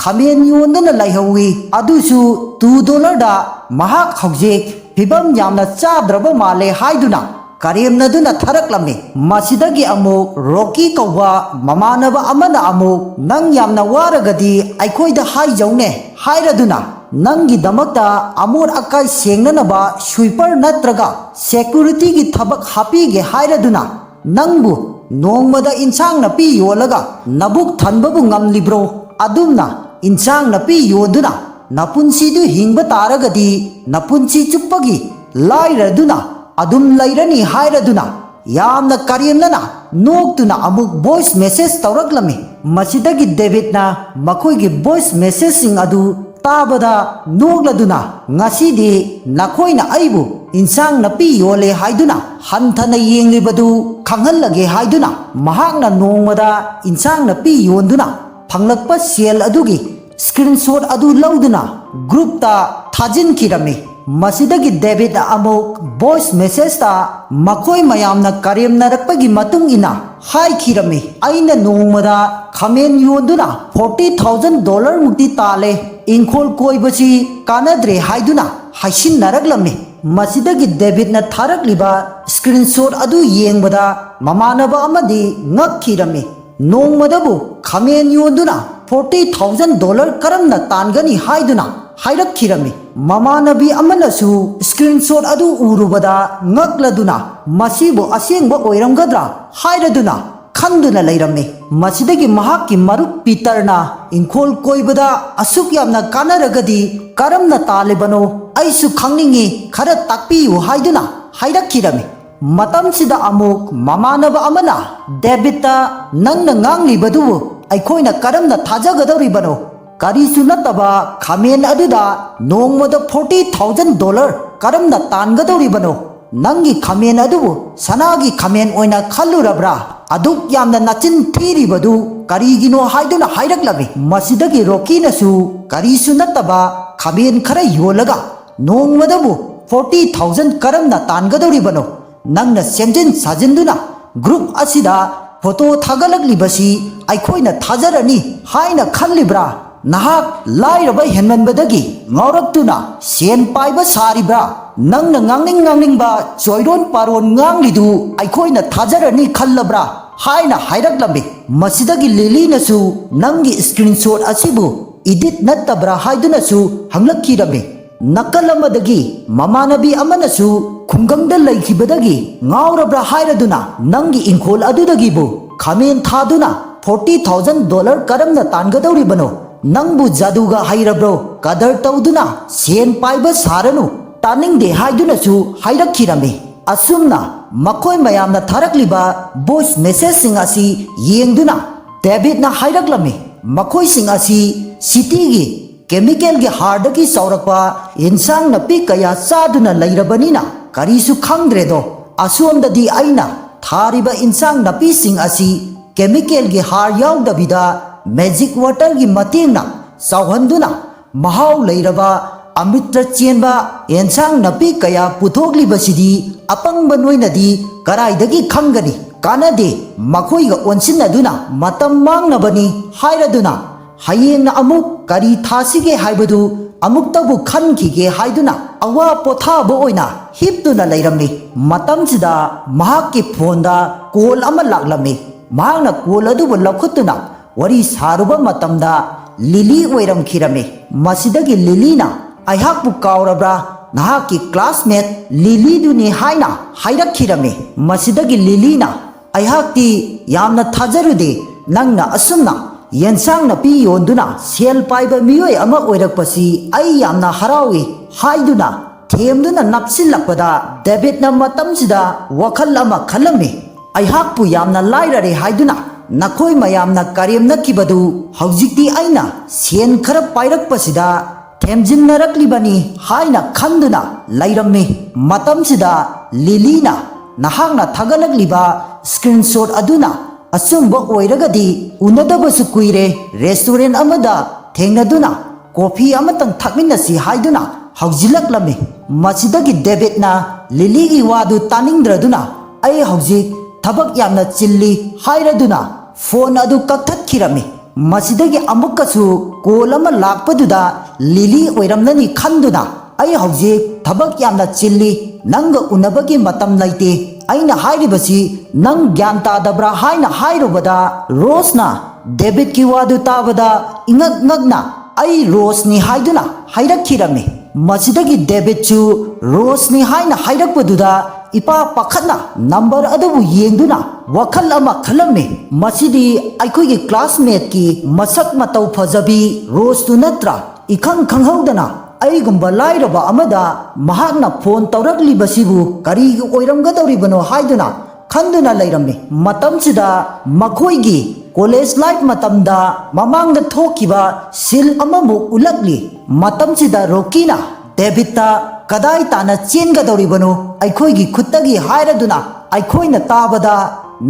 ꯈꯥꯃꯦꯟ ꯌꯣꯟꯗꯨꯅ ꯂꯩꯍꯧꯏ, ꯑꯗꯨꯁꯨ ꯇꯨ ꯗꯣꯂꯔꯗ꯫ ꯃꯍꯥꯛ ꯍꯧꯖꯤꯛ ꯐꯤꯕꯝ ꯌꯥꯝꯅ ꯆꯥꯗ꯭ꯔꯕ ꯃꯥꯜꯂꯦ" ꯍꯥꯏꯗꯨꯅ ꯀꯔꯦꯝꯅꯗꯨꯅ ꯊꯥꯔꯛꯂꯝꯃꯤ꯫ ꯃꯁꯤꯗꯒꯤ ꯑꯃꯨꯛ ꯔꯣꯀꯤ ꯀꯧꯕ ꯃꯃꯥꯟꯅꯕ ꯑꯃꯅ ꯑꯃꯨꯛ, "ꯅꯪ ꯌꯥꯝꯅ ꯋꯥꯔꯒꯗꯤ ꯑꯩꯈꯣꯏꯗ ꯍꯥꯏꯖꯧꯅꯦ" ꯍꯥꯏꯔꯗꯨꯅ, "ꯅꯪꯒꯤꯗꯃꯛꯇ ꯑꯃꯣꯠ ꯑꯀꯥꯏ ꯁꯦꯡꯅꯅꯕ ꯁ꯭ꯋꯤꯄꯔ ꯅꯠꯇ꯭ꯔꯒ ꯁꯦꯀꯨꯔꯤꯇꯤꯒꯤ ꯊꯕꯛ ꯍꯥꯞꯄꯤꯒꯦ" ꯍꯥꯏꯔꯗꯨꯅ, "ꯅꯪꯕꯨ ꯅꯣꯡꯃꯗ ꯏꯟꯁꯥꯡ ꯅꯥꯄꯤ ꯌꯣꯜꯂꯒ ꯅꯕꯨꯛ ꯊꯟꯕꯕꯨ ꯉꯝꯂꯤꯕ꯭ꯔꯣ? ꯑꯗꯨꯝꯅ ꯏꯟꯁꯥꯡ ꯅꯥꯄꯤ ꯌꯣꯟꯗꯨꯅ ꯅꯄꯨꯟꯁꯤꯗꯨ ꯍꯤꯡꯕ ꯇꯥꯔꯒꯗꯤ ꯅꯄꯨꯟꯁꯤ ꯆꯨꯞꯄꯒꯤ ꯂꯥꯏꯔꯗꯨꯅ ꯑꯗꯨꯝ ꯂꯩꯔꯅꯤ" ꯍꯥꯏꯔꯗꯨꯅ ꯌꯥꯝꯅ ꯀꯔꯦꯝꯅꯅ ꯅꯣꯛꯇꯨꯅ ꯑꯃꯨꯛ ꯚꯣꯏꯁ ꯃꯦꯁꯦꯖ ꯇꯧꯔꯛꯂꯝꯃꯤ꯫ ꯃꯁꯤꯗꯒꯤ ꯗꯦꯕꯤꯠꯅ ꯃꯈꯣꯏꯒꯤ ꯚꯣꯏꯁ ꯃꯦꯁꯦꯖꯁꯤꯡ ꯑꯗꯨ ꯇꯥꯕꯗ ꯅꯣꯛꯂꯗꯨꯅ, "ꯉꯁꯤꯗꯤ ꯅꯈꯣꯏꯅ ꯑꯩꯕꯨ ꯏꯟꯁꯥꯡ ꯅꯥꯄꯤ ꯌꯣꯜꯂꯦ ꯍꯥꯏꯗꯨꯅ ꯍꯟꯊꯅ ꯌꯦꯡꯂꯤꯕꯗꯨ ꯈꯪꯍꯜꯂꯒꯦ" ꯍꯥꯏꯗꯨꯅ ꯃꯍꯥꯛꯅ ꯅꯣꯡꯃꯗ ꯏꯟꯁꯥꯡ ꯅꯥꯄꯤ ꯌꯣꯟꯗꯨꯅ ꯐꯪꯂꯛꯄ ꯁꯦꯜ ꯑꯗꯨꯒꯤ ꯁ꯭ꯀ꯭ꯔꯤꯟꯁꯣꯠ ꯑꯗꯨ ꯂꯧꯗꯨꯅ ꯒ꯭ꯔꯨꯞꯇ ꯊꯥꯖꯤꯟꯈꯤꯔꯝꯃꯤ꯫ ꯃꯁꯤꯗꯒꯤ ꯗꯦꯕꯤꯠ ꯑꯃꯨꯛ ꯚꯣꯏꯁ ꯃꯦꯁꯦꯖꯇ ꯃꯈꯣꯏ ꯃꯌꯥꯝꯅ ꯀꯔꯦꯝꯅꯔꯛꯄꯒꯤ ꯃꯇꯨꯡ ꯏꯟꯅ ꯍꯥꯏꯈꯤꯔꯝꯃꯤ, "ꯑꯩꯅ ꯅꯣꯡꯃꯗ ꯈꯥꯃꯦꯟ ꯌꯣꯟꯗꯨꯅ ꯐꯣꯔꯇꯤ ꯊꯥꯎꯖꯟ ꯗꯣꯂꯔ ꯃꯨꯛꯇꯤ ꯇꯥꯜꯂꯦ, ꯏꯪꯈꯣꯜ ꯀꯣꯏꯕꯁꯤ ꯀꯥꯟꯅꯗ꯭ꯔꯦ" ꯍꯥꯏꯗꯨꯅ ꯍꯥꯏꯁꯤꯟꯅꯔꯛꯂꯝꯃꯤ꯫ ꯃꯁꯤꯗꯒꯤ ꯗꯦꯕꯤꯠꯅ ꯊꯥꯔꯛꯂꯤꯕ ꯁ꯭ꯀ꯭ꯔꯤꯟꯁꯣꯠ ꯑꯗꯨ ꯌꯦꯡꯕꯗ ꯃꯃꯥꯟꯅꯕ ꯑꯃꯗꯤ ꯉꯛꯈꯤꯔꯝꯃꯤ꯫ "ꯅꯣꯡꯃꯗꯕꯨ ꯈꯥꯃꯦꯟ ꯌꯣꯟꯗꯨꯅ ꯐꯣꯔꯇꯤ ꯊꯥꯎꯖꯟ ꯗꯣꯂꯔ ꯀꯔꯝꯅ ꯇꯥꯟꯒꯅꯤ?" ꯍꯥꯏꯗꯨꯅ ꯍꯥꯏꯔꯛꯈꯤꯔꯝꯃꯤ꯫ ꯃꯃꯥꯟꯅꯕꯤ ꯑꯃꯅꯁꯨ ꯁ꯭ꯀ꯭ꯔꯤꯟꯁꯣꯠ ꯑꯗꯨ ꯎꯔꯨꯕꯗ ꯉꯛꯂꯗꯨꯅ, "ꯃꯁꯤꯕꯨ ꯑꯁꯦꯡꯕ ꯑꯣꯏꯔꯝꯒꯗ꯭ꯔꯥ?" ꯍꯥꯏꯔꯗꯨꯅ ꯈꯟꯗꯨꯅ ꯂꯩꯔꯝꯃꯤ꯫ ꯃꯁꯤꯗꯒꯤ ꯃꯍꯥꯛꯀꯤ ꯃꯔꯨꯞ ꯄꯤꯇꯔꯅ, "ꯏꯪꯈꯣꯜ ꯀꯣꯏꯕꯗ ꯑꯁꯨꯛ ꯌꯥꯝꯅ ꯀꯥꯟꯅꯔꯒꯗꯤ ꯀꯔꯝꯅ ꯇꯥꯜꯂꯤꯕꯅꯣ? ꯑꯩꯁꯨ ꯈꯪꯅꯤꯡꯏ, ꯈꯔ ꯇꯥꯛꯄꯤꯌꯨ" ꯍꯥꯏꯗꯨꯅ ꯍꯥꯏꯔꯛꯈꯤꯔꯝꯃꯤ꯫ ꯃꯇꯝꯁꯤꯗ ꯑꯃꯨꯛ ꯃꯃꯥꯟꯅꯕ ꯑꯃꯅ ꯗꯦꯕꯤꯠꯇ, "ꯅꯪꯅ ꯉꯥꯡꯂꯤꯕꯗꯨꯕꯨ ꯑꯩꯈꯣꯏꯅ ꯀꯔꯝꯅ ꯊꯥꯖꯒꯗꯧꯔꯤꯕꯅꯣ? ꯀꯔꯤꯁꯨ ꯅꯠꯇꯕ ꯈꯥꯃꯦꯟ ꯑꯗꯨꯗ ꯅꯣꯡꯃꯗ ꯐꯣꯔꯇꯤ ꯊꯥꯎꯖꯟ ꯗꯣꯂꯔ ꯀꯔꯝꯅ ꯇꯥꯟꯒꯗꯧꯔꯤꯕꯅꯣ? ꯅꯪꯒꯤ ꯈꯥꯃꯦꯟ ꯑꯗꯨꯕꯨ ꯁꯅꯥꯒꯤ ꯈꯥꯃꯦꯟ ꯑꯣꯏꯅ ꯈꯜꯂꯨꯔꯕ꯭ꯔꯥ?" ꯑꯗꯨꯛ ꯌꯥꯝꯅ ꯅꯆꯤꯟ ꯊꯤꯔꯤꯕꯗꯨ ꯀꯔꯤꯒꯤꯅꯣ ꯍꯥꯏꯗꯨꯅ ꯍꯥꯏꯔꯛꯂꯝꯃꯤ꯫ ꯃꯁꯤꯗꯒꯤ ꯔꯣꯀꯤꯅꯁꯨ ꯀꯔꯤꯁꯨ ꯅꯠꯇꯕ ꯈꯥꯃꯦꯟ ꯈꯔ ꯌꯣꯜꯂꯒ ꯅꯣꯡꯃꯗꯕꯨ forty thousand ꯀꯔꯝꯅ ꯇꯥꯟꯒꯗꯧꯔꯤꯕꯅꯣ? ꯅꯪꯅ ꯁꯦꯝꯖꯤꯟ ꯁꯥꯖꯤꯟꯗꯨꯅ group ꯑꯁꯤꯗ photo ꯊꯥꯒꯠꯂꯛꯂꯤꯕꯁꯤ ꯑꯩꯈꯣꯏꯅ ꯊꯥꯖꯔꯅꯤ ꯍꯥꯏꯅ ꯈꯜꯂꯤꯕ꯭ꯔꯥ? ꯅꯍꯥꯛ ꯂꯥꯏꯔꯕ ꯍꯦꯟꯃꯟꯕꯗꯒꯤ ꯉꯥꯎꯔꯛꯇꯨꯅ ꯁꯦꯟ ꯄꯥꯏꯕ ꯁꯥꯔꯤꯕ꯭ꯔꯥ? ꯅꯪꯅ ꯉꯥꯡꯅꯤꯡ ꯉꯥꯡꯅꯤꯡꯕ ꯆꯣꯏꯔꯣꯟ ꯄꯥꯔꯣꯟ ꯉꯥꯡꯂꯤꯗꯨ ꯑꯩꯈꯣꯏꯅ ꯊꯥꯖꯔꯅꯤ ꯈꯜꯂꯕ꯭ꯔꯥ? ꯍꯥꯏꯅ ꯍꯥꯏꯔꯛꯂꯝꯃꯤ꯫ ꯃꯁꯤꯗꯒꯤ ꯂꯤꯂꯤꯅꯁꯨ ꯅꯪꯒꯤ screenshot ꯑꯁꯤꯕꯨ edit ꯅꯠꯇꯕ꯭ꯔꯥ ꯍꯥꯏꯗꯨꯅꯁꯨ ꯍꯪꯂꯛꯈꯤꯔꯝꯃꯤ꯫ ꯅꯥꯀꯜ ꯑꯃꯗꯒꯤ ꯃꯃꯥꯟꯅꯕꯤ ꯑꯃꯅꯁꯨ ꯈꯨꯡꯒꯪꯗ ꯂꯩꯈꯤꯕꯗꯒꯤ ꯉꯥꯎꯔꯕ꯭ꯔꯥ ꯍꯥꯏꯔꯗꯨꯅ ꯅꯪꯒꯤ ꯏꯪꯈꯣꯜ ꯑꯗꯨꯗꯒꯤꯕꯨ ꯈꯥꯃꯦꯟ ꯊꯥꯗꯨꯅ forty thousand dollar ꯀꯔꯝꯅ ꯇꯥꯟꯒꯗꯧꯔꯤꯕꯅꯣ? ꯅꯪꯕꯨ ꯖꯥꯗꯨꯒ ꯍꯩꯔꯕ꯭ꯔꯣ? ꯀꯗꯔ ꯇꯧꯗꯨꯅ ꯁꯦꯟ ꯄꯥꯏꯕ ꯁꯥꯔꯅꯨ, ꯇꯥꯅꯤꯡꯗꯦ ꯍꯥꯏꯗꯨꯅꯁꯨ ꯍꯥꯏꯔꯛꯈꯤꯔꯝꯃꯤ꯫ ꯑꯁꯨꯝꯅ ꯃꯈꯣꯏ ꯃꯌꯥꯝꯅ ꯊꯥꯔꯛꯂꯤꯕ voice messageꯁꯤꯡ ꯑꯁꯤ ꯌꯦꯡꯗꯨꯅ ꯗꯦꯕꯤꯠꯅ ꯍꯥꯏꯔꯛꯂꯝꯃꯤ, ꯃꯈꯣꯏꯁꯤꯡ ꯑꯁꯤ cityꯒꯤ chemicalꯒꯤ ꯍꯥꯔꯗꯒꯤ ꯆꯥꯎꯔꯛꯄ ꯏꯟꯁꯥꯡ ꯅꯥꯄꯤ ꯀꯌꯥ ꯆꯥꯗꯨꯅ ꯂꯩꯔꯕꯅꯤꯅ ꯀꯔꯤꯁꯨ ꯈꯪꯗ꯭ꯔꯦꯗꯣ꯫ ꯑꯁꯣꯝꯗꯗꯤ ꯑꯩꯅ ꯊꯥꯔꯤꯕ ꯏꯟꯁꯥꯡ ꯅꯥꯄꯤꯁꯤꯡ ꯑꯁꯤ chemicalꯒꯤ ꯍꯥꯔ ꯌꯥꯎꯗꯕꯤꯗ magic waterꯒꯤ ꯃꯇꯦꯡꯅ ꯆꯥꯎꯍꯟꯗꯨꯅ ꯃꯍꯥꯎ ꯂꯩꯔꯕ ꯑꯃ꯭ꯔꯤꯠꯇ ꯆꯦꯟꯕ ꯑꯦꯟꯁꯥꯡ ꯅꯥꯄꯤ ꯀꯌꯥ ꯄꯨꯊꯣꯛꯂꯤꯕꯁꯤꯗꯤ ꯑꯄꯪꯕ ꯅꯣꯏꯅꯗꯤ ꯀꯔꯥꯏꯗꯒꯤ ꯈꯪꯒꯅꯤ? ꯀꯥꯟꯅꯗꯦ, ꯃꯈꯣꯏꯒ ꯑꯣꯟꯁꯤꯟꯅꯗꯨꯅ ꯃꯇꯝ ꯃꯥꯡꯅꯕꯅꯤ ꯍꯥꯏꯔꯗꯨꯅ ꯍꯌꯦꯡꯅ ꯑꯃꯨꯛ ꯀꯔꯤ ꯊꯥꯁꯤꯒꯦ ꯍꯥꯏꯕꯗꯨ ꯑꯃꯨꯛꯇꯕꯨ ꯈꯟꯈꯤꯒꯦ ꯍꯥꯏꯗꯨꯅ ꯑꯋꯥ ꯄꯣꯊꯥꯕ ꯑꯣꯏꯅ ꯍꯤꯞꯇꯨꯅ ꯂꯩꯔꯝꯃꯤ꯫ ꯃꯇꯝꯁꯤꯗ ꯃꯍꯥꯛꯀꯤ ꯐꯣꯟꯗ ꯀꯣꯜ ꯑꯃ ꯂꯥꯛꯂꯝꯃꯤ꯫ ꯃꯍꯥꯛꯅ ꯀꯣꯜ ꯑꯗꯨꯕꯨ ꯂꯧꯈꯠꯇꯨꯅ ꯋꯥꯔꯤ ꯁꯥꯔꯨꯕ ꯃꯇꯝꯗ ꯂꯤꯂꯤ ꯑꯣꯏꯔꯝꯈꯤꯔꯝꯃꯤ꯫ ꯃꯁꯤꯗꯒꯤ ꯂꯤꯂꯤꯅ, "ꯑꯩꯍꯥꯛꯄꯨ ꯀꯥꯎꯔꯕ꯭ꯔꯥ? ꯅꯍꯥꯛꯀꯤ classmate ꯂꯤꯂꯤꯗꯨꯅꯤ" ꯍꯥꯏꯅ ꯍꯥꯏꯔꯛꯈꯤꯔꯝꯃꯤ꯫ ꯃꯁꯤꯗꯒꯤ ꯂꯤꯂꯤꯅ, "ꯑꯩꯍꯥꯛꯇꯤ ꯌꯥꯝꯅ ꯊꯥꯖꯔꯨꯗꯦ, ꯅꯪꯅ ꯑꯁꯨꯝꯅ ꯌꯦꯟꯁꯥꯡ ꯅꯥꯄꯤ ꯌꯣꯟꯗꯨꯅ ꯁꯦꯜ ꯄꯥꯏꯕ ꯃꯤꯑꯣꯏ ꯑꯃ ꯑꯣꯏꯔꯛꯄꯁꯤ ꯑꯩ ꯌꯥꯝꯅ ꯍꯔꯥꯎꯏ" ꯍꯥꯏꯗꯨꯅ ꯊꯦꯝꯗꯨꯅ ꯅꯞꯁꯤꯜꯂꯛꯄꯗ ꯗꯦꯕꯤꯠꯅ ꯃꯇꯝꯁꯤꯗ ꯋꯥꯈꯜ ꯑꯃ ꯈꯜꯂꯝꯃꯤ꯫ "ꯑꯩꯍꯥꯛꯄꯨ ꯌꯥꯝꯅ ꯂꯥꯏꯔꯔꯦ ꯍꯥꯏꯗꯨꯅ ꯅꯈꯣꯏ ꯃꯌꯥꯝꯅ ꯀꯔꯦꯝꯅꯈꯤꯕꯗꯨ ꯍꯧꯖꯤꯛꯇꯤ ꯑꯩꯅ ꯁꯦꯟ ꯈꯔ ꯄꯥꯏꯔꯛꯄꯁꯤꯗ ꯊꯦꯝꯖꯤꯟꯅꯔꯛꯂꯤꯕꯅꯤ" ꯍꯥꯏꯅ ꯈꯟꯗꯨꯅ ꯂꯩꯔꯝꯃꯤ꯫ ꯃꯇꯝꯁꯤꯗ ꯂꯤꯂꯤꯅ ꯅꯍꯥꯛꯅ ꯊꯥꯒꯠꯂꯛꯂꯤꯕ ꯁ꯭ꯀ꯭ꯔꯤꯟꯁꯣꯠ ꯑꯗꯨꯅ ꯑꯆꯨꯝꯕ ꯑꯣꯏꯔꯒꯗꯤ, ꯎꯅꯗꯕꯁꯨ ꯀꯨꯏꯔꯦ, ꯔꯦꯁꯇꯨꯔꯦꯟ ꯑꯃꯗ ꯊꯦꯡꯅꯗꯨꯅ ꯀꯣꯐꯤ ꯑꯃꯇꯪ ꯊꯛꯃꯤꯟꯅꯁꯤ ꯍꯥꯏꯗꯨꯅ ꯍꯧꯖꯤꯜꯂꯛꯂꯝꯃꯤ꯫ ꯃꯁꯤꯗꯒꯤ ꯗꯦꯕꯤꯠꯅ ꯂꯤꯂꯤꯒꯤ ꯋꯥꯗꯨ ꯇꯥꯅꯤꯡꯗ꯭ꯔꯗꯨꯅ, "ꯑꯩ ꯍꯧꯖꯤꯛ ꯊꯕꯛ ꯌꯥꯝꯅ ꯆꯤꯜꯂꯤ" ꯍꯥꯏꯔꯗꯨꯅ ꯐꯣꯟ ꯑꯗꯨ ꯀꯛꯊꯠꯈꯤꯔꯝꯃꯤ꯫ ꯃꯁꯤꯗꯒꯤ ꯑꯃꯨꯛꯀꯁꯨ ꯀꯣꯜ ꯑꯃ ꯂꯥꯛꯄꯗꯨꯗ ꯂꯤꯂꯤ ꯑꯣꯏꯔꯝꯂꯅꯤ ꯈꯟꯗꯨꯅ, "ꯑꯩ ꯍꯧꯖꯤꯛ ꯊꯕꯛ ꯌꯥꯝꯅ ꯆꯤꯜꯂꯤ, ꯅꯪꯒ ꯎꯅꯕꯒꯤ ꯃꯇꯝ ꯂꯩꯇꯦ, ꯑꯩꯅ ꯍꯥꯏꯔꯤꯕꯁꯤ ꯅꯪ ꯒ꯭ꯌꯥꯟ ꯇꯥꯗꯕ꯭ꯔꯥ?" ꯍꯥꯏꯅ ꯍꯥꯏꯔꯨꯕꯗ, ꯔꯣꯁꯅ ꯗꯦꯕꯤꯠꯀꯤ ꯋꯥꯗꯨ ꯇꯥꯕꯗ ꯏꯉꯛ ꯉꯛꯅ, "ꯑꯩ ꯔꯣꯁꯅꯤ" ꯍꯥꯏꯗꯨꯅ ꯍꯥꯏꯔꯛꯈꯤꯔꯝꯃꯤ꯫ ꯃꯁꯤꯗꯒꯤ ꯗꯦꯕꯤꯠꯁꯨ ꯔꯣꯁꯅꯤ ꯍꯥꯏꯅ ꯍꯥꯏꯔꯛꯄꯗꯨꯗ ꯏꯄꯥ ꯄꯥꯈꯠꯅ ꯅꯝꯕꯔ ꯑꯗꯨꯕꯨ ꯌꯦꯡꯗꯨꯅ ꯋꯥꯈꯜ ꯑꯃ ꯈꯜꯂꯝꯃꯤ꯫ "ꯃꯁꯤꯗꯤ ꯑꯩꯈꯣꯏꯒꯤ ꯀ꯭ꯂꯥꯁꯃꯦꯠꯀꯤ ꯃꯁꯛ ꯃꯇꯧ ꯐꯖꯕꯤ ꯔꯣꯁꯇꯨ ꯅꯠꯇ꯭ꯔꯥ? ꯏꯈꯪ ꯈꯪꯍꯧꯗꯅ ꯑꯩꯒꯨꯝꯕ ꯂꯥꯏꯔꯕ ꯑꯃꯗ ꯃꯍꯥꯛꯅ ꯐꯣꯟ ꯇꯧꯔꯛꯂꯤꯕꯁꯤꯕꯨ ꯀꯔꯤꯒꯤ ꯑꯣꯏꯔꯝꯒꯗꯧꯔꯤꯕꯅꯣ?" ꯍꯥꯏꯗꯨꯅ ꯈꯟꯗꯨꯅ ꯂꯩꯔꯝꯃꯤ꯫ ꯃꯇꯝꯁꯤꯗ ꯃꯈꯣꯏꯒꯤ ꯀꯣꯂꯦꯖ ꯂꯥꯏꯐ ꯃꯇꯝꯗ ꯃꯃꯥꯡꯗ ꯊꯣꯛꯈꯤꯕ ꯁꯤꯜ ꯑꯃꯃꯨꯛ ꯎꯠꯂꯛꯂꯤ꯫ ꯃꯇꯝꯁꯤꯗ ꯔꯣꯀꯤꯅ ꯗꯦꯕꯤꯠꯇ, "ꯀꯗꯥꯏ ꯇꯥꯅ ꯆꯦꯟꯒꯗꯧꯔꯤꯕꯅꯣ? ꯑꯩꯈꯣꯏꯒꯤ ꯈꯨꯠꯇꯒꯤ ꯍꯥꯏꯔꯗꯨꯅ ꯑꯩꯈꯣꯏꯅ ꯇꯥꯕꯗ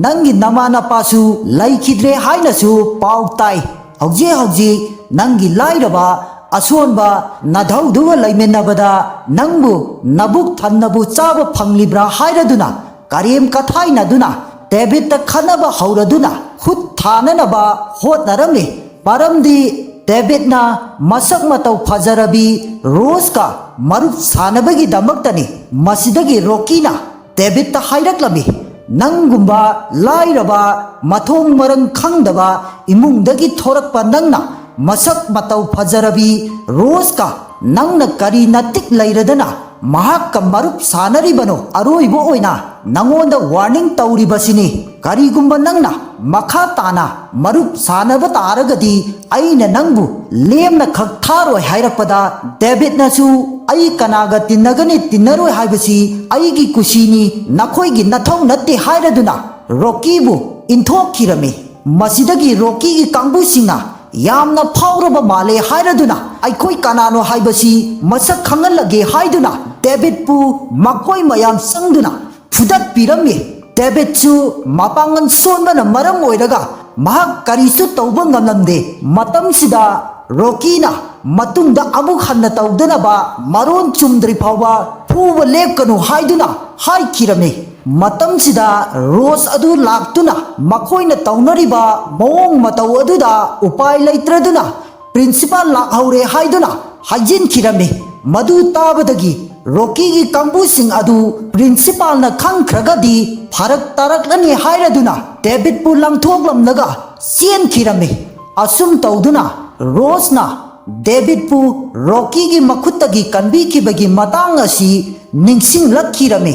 ꯅꯪꯒꯤ ꯅꯃꯥ ꯅꯄꯥꯁꯨ ꯂꯩꯈꯤꯗ꯭ꯔꯦ ꯍꯥꯏꯅꯁꯨ ꯄꯥꯎ ꯇꯥꯏ꯫ ꯍꯧꯖꯤꯛ ꯍꯧꯖꯤꯛ ꯅꯪꯒꯤ ꯂꯥꯏꯔꯕ ꯑꯁꯣꯟꯕ ꯅꯙꯧꯗꯨꯒ ꯂꯩꯃꯤꯟꯅꯕꯗ ꯅꯪꯕꯨ ꯅꯕꯨꯛ ꯊꯟꯅꯕꯨ ꯆꯥꯕ ꯐꯪꯂꯤꯕ꯭ꯔꯥ?" ꯍꯥꯏꯔꯗꯨꯅ ꯀꯔꯦꯝ ꯀꯊꯥꯏꯅꯗꯨꯅ ꯗꯦꯕꯤꯠꯇ ꯈꯠꯅꯕ ꯍꯧꯔꯗꯨꯅ ꯈꯨꯠ ꯊꯥꯅꯅꯕ ꯍꯣꯠꯅꯔꯝꯃꯤ꯫ ꯃꯔꯝꯗꯤ ꯗꯦꯕꯤꯠꯅ ꯃꯁꯛ ꯃꯇꯧ ꯐꯖꯔꯕꯤ ꯔꯣꯁꯀ ꯃꯔꯨꯞ ꯁꯥꯟꯅꯕꯒꯤꯗꯃꯛꯇꯅꯤ꯫ ꯃꯁꯤꯗꯒꯤ ꯔꯣꯀꯤꯅ ꯗꯦꯕꯤꯠꯇ ꯍꯥꯏꯔꯛꯂꯝꯃꯤ, "ꯅꯪꯒꯨꯝꯕ ꯂꯥꯏꯔꯕ, ꯃꯊꯣꯡ ꯃꯔꯝ ꯈꯪꯗꯕ ꯏꯃꯨꯡꯗꯒꯤ ꯊꯣꯔꯛꯄ ꯅꯪꯅ ꯃꯁꯛ ꯃꯇꯧ ꯐꯖꯔꯕꯤ ꯔꯣꯁꯀ ꯅꯪꯅ ꯀꯔꯤ ꯅꯇꯤꯛ ꯂꯩꯔꯗꯅ ꯃꯍꯥꯛꯀ ꯃꯔꯨꯞ ꯁꯥꯟꯅꯔꯤꯕꯅꯣ? ꯑꯔꯣꯏꯕ ꯑꯣꯏꯅ ꯅꯉꯣꯟꯗ ꯋꯥꯔꯅꯤꯡ ꯇꯧꯔꯤꯕꯁꯤꯅꯤ꯫ ꯀꯔꯤꯒꯨꯝꯕ ꯅꯪꯅ ꯃꯈꯥ ꯇꯥꯅ ꯃꯔꯨꯞ ꯁꯥꯟꯅꯕ ꯇꯥꯔꯒꯗꯤ ꯑꯩꯅ ꯅꯪꯕꯨ ꯂꯦꯝꯅ ꯈꯛ ꯊꯥꯔꯣꯏ" ꯍꯥꯏꯔꯛꯄꯗ, ꯗꯦꯕꯤꯠꯅꯁꯨ, "ꯑꯩ ꯀꯅꯥꯒ ꯇꯤꯟꯅꯒꯅꯤ ꯇꯤꯟꯅꯔꯣꯏ ꯍꯥꯏꯕꯁꯤ ꯑꯩꯒꯤ ꯀꯨꯁꯤꯅꯤ, ꯅꯈꯣꯏꯒꯤ ꯅꯊꯧ ꯅꯠꯇꯦ" ꯍꯥꯏꯔꯗꯨꯅ ꯔꯣꯀꯤꯕꯨ ꯏꯟꯊꯣꯛꯈꯤꯔꯝꯃꯤ꯫ ꯃꯁꯤꯗꯒꯤ ꯔꯣꯀꯤꯒꯤ ꯀꯥꯡꯕꯨꯁꯤꯡꯅ ꯌꯥꯝꯅ ꯐꯥꯎꯔꯕ ꯃꯥꯜꯂꯦ ꯍꯥꯏꯔꯗꯨꯅ, "ꯑꯩꯈꯣꯏ ꯀꯅꯥꯅꯣ ꯍꯥꯏꯕꯁꯤ ꯃꯁꯛ ꯈꯪꯍꯜꯂꯒꯦ" ꯍꯥꯏꯗꯨꯅ ꯗꯦꯕꯤꯠꯄꯨ ꯃꯈꯣꯏ ꯃꯌꯥꯝ ꯆꯪꯗꯨꯅ ꯐꯨꯗꯠꯄꯤꯔꯝꯃꯤ꯫ ꯗꯦꯕꯤꯠꯁꯨ ꯃꯄꯥꯡꯒꯜ ꯁꯣꯟꯕꯅ ꯃꯔꯝ ꯑꯣꯏꯔꯒ ꯃꯍꯥꯛ ꯀꯔꯤꯁꯨ ꯇꯧꯕ ꯉꯝꯂꯝꯗꯦ꯫ ꯃꯇꯝꯁꯤꯗ ꯔꯣꯀꯤꯅ ꯃꯇꯨꯡꯗ ꯑꯃꯨꯛ ꯍꯟꯅ ꯇꯧꯗꯅꯕ ꯃꯔꯣꯟ ꯆꯨꯝꯗ꯭ꯔꯤ ꯐꯥꯎꯕ ꯐꯨꯕ ꯂꯦꯞꯀꯅꯨ ꯍꯥꯏꯗꯨꯅ ꯍꯥꯏꯈꯤꯔꯝꯃꯤ꯫ ꯃꯇꯝꯁꯤꯗ ꯔꯣꯁ ꯑꯗꯨ ꯂꯥꯛꯇꯨꯅ ꯃꯈꯣꯏꯅ ꯇꯧꯅꯔꯤꯕ ꯃꯑꯣꯡ ꯃꯇꯧ ꯑꯗꯨꯗ ꯎꯄꯥꯏ ꯂꯩꯇ꯭ꯔꯗꯨꯅ ꯄ꯭ꯔꯤꯟꯁꯤꯄꯥꯜ ꯂꯥꯛꯍꯧꯔꯦ ꯍꯥꯏꯗꯨꯅ ꯍꯥꯏꯖꯤꯟꯈꯤꯔꯝꯃꯤ꯫ ꯃꯗꯨ ꯇꯥꯕꯗꯒꯤ ꯔꯣꯀꯤꯒꯤ ꯀꯥꯡꯕꯨꯁꯤꯡ ꯑꯗꯨ ꯄ꯭ꯔꯤꯟꯁꯤꯄꯥꯜꯅ ꯈꯪꯈ꯭ꯔꯒꯗꯤ ꯐꯔꯛ ꯇꯥꯔꯛꯂꯅꯤ ꯍꯥꯏꯔꯗꯨꯅ ꯗꯦꯕꯤꯠꯄꯨ ꯂꯪꯊꯣꯛꯂꯝꯂꯒ ꯆꯦꯟꯈꯤꯔꯝꯃꯤ꯫ ꯑꯁꯨꯝ ꯇꯧꯗꯨꯅ ꯔꯣꯁꯅ ꯗꯦꯕꯤꯠꯄꯨ ꯔꯣꯀꯤꯒꯤ ꯃꯈꯨꯠꯇꯒꯤ ꯀꯟꯕꯤꯈꯤꯕꯒꯤ ꯃꯇꯥꯡ ꯑꯁꯤ ꯅꯤꯡꯁꯤꯡꯂꯛꯈꯤꯔꯝꯃꯤ꯫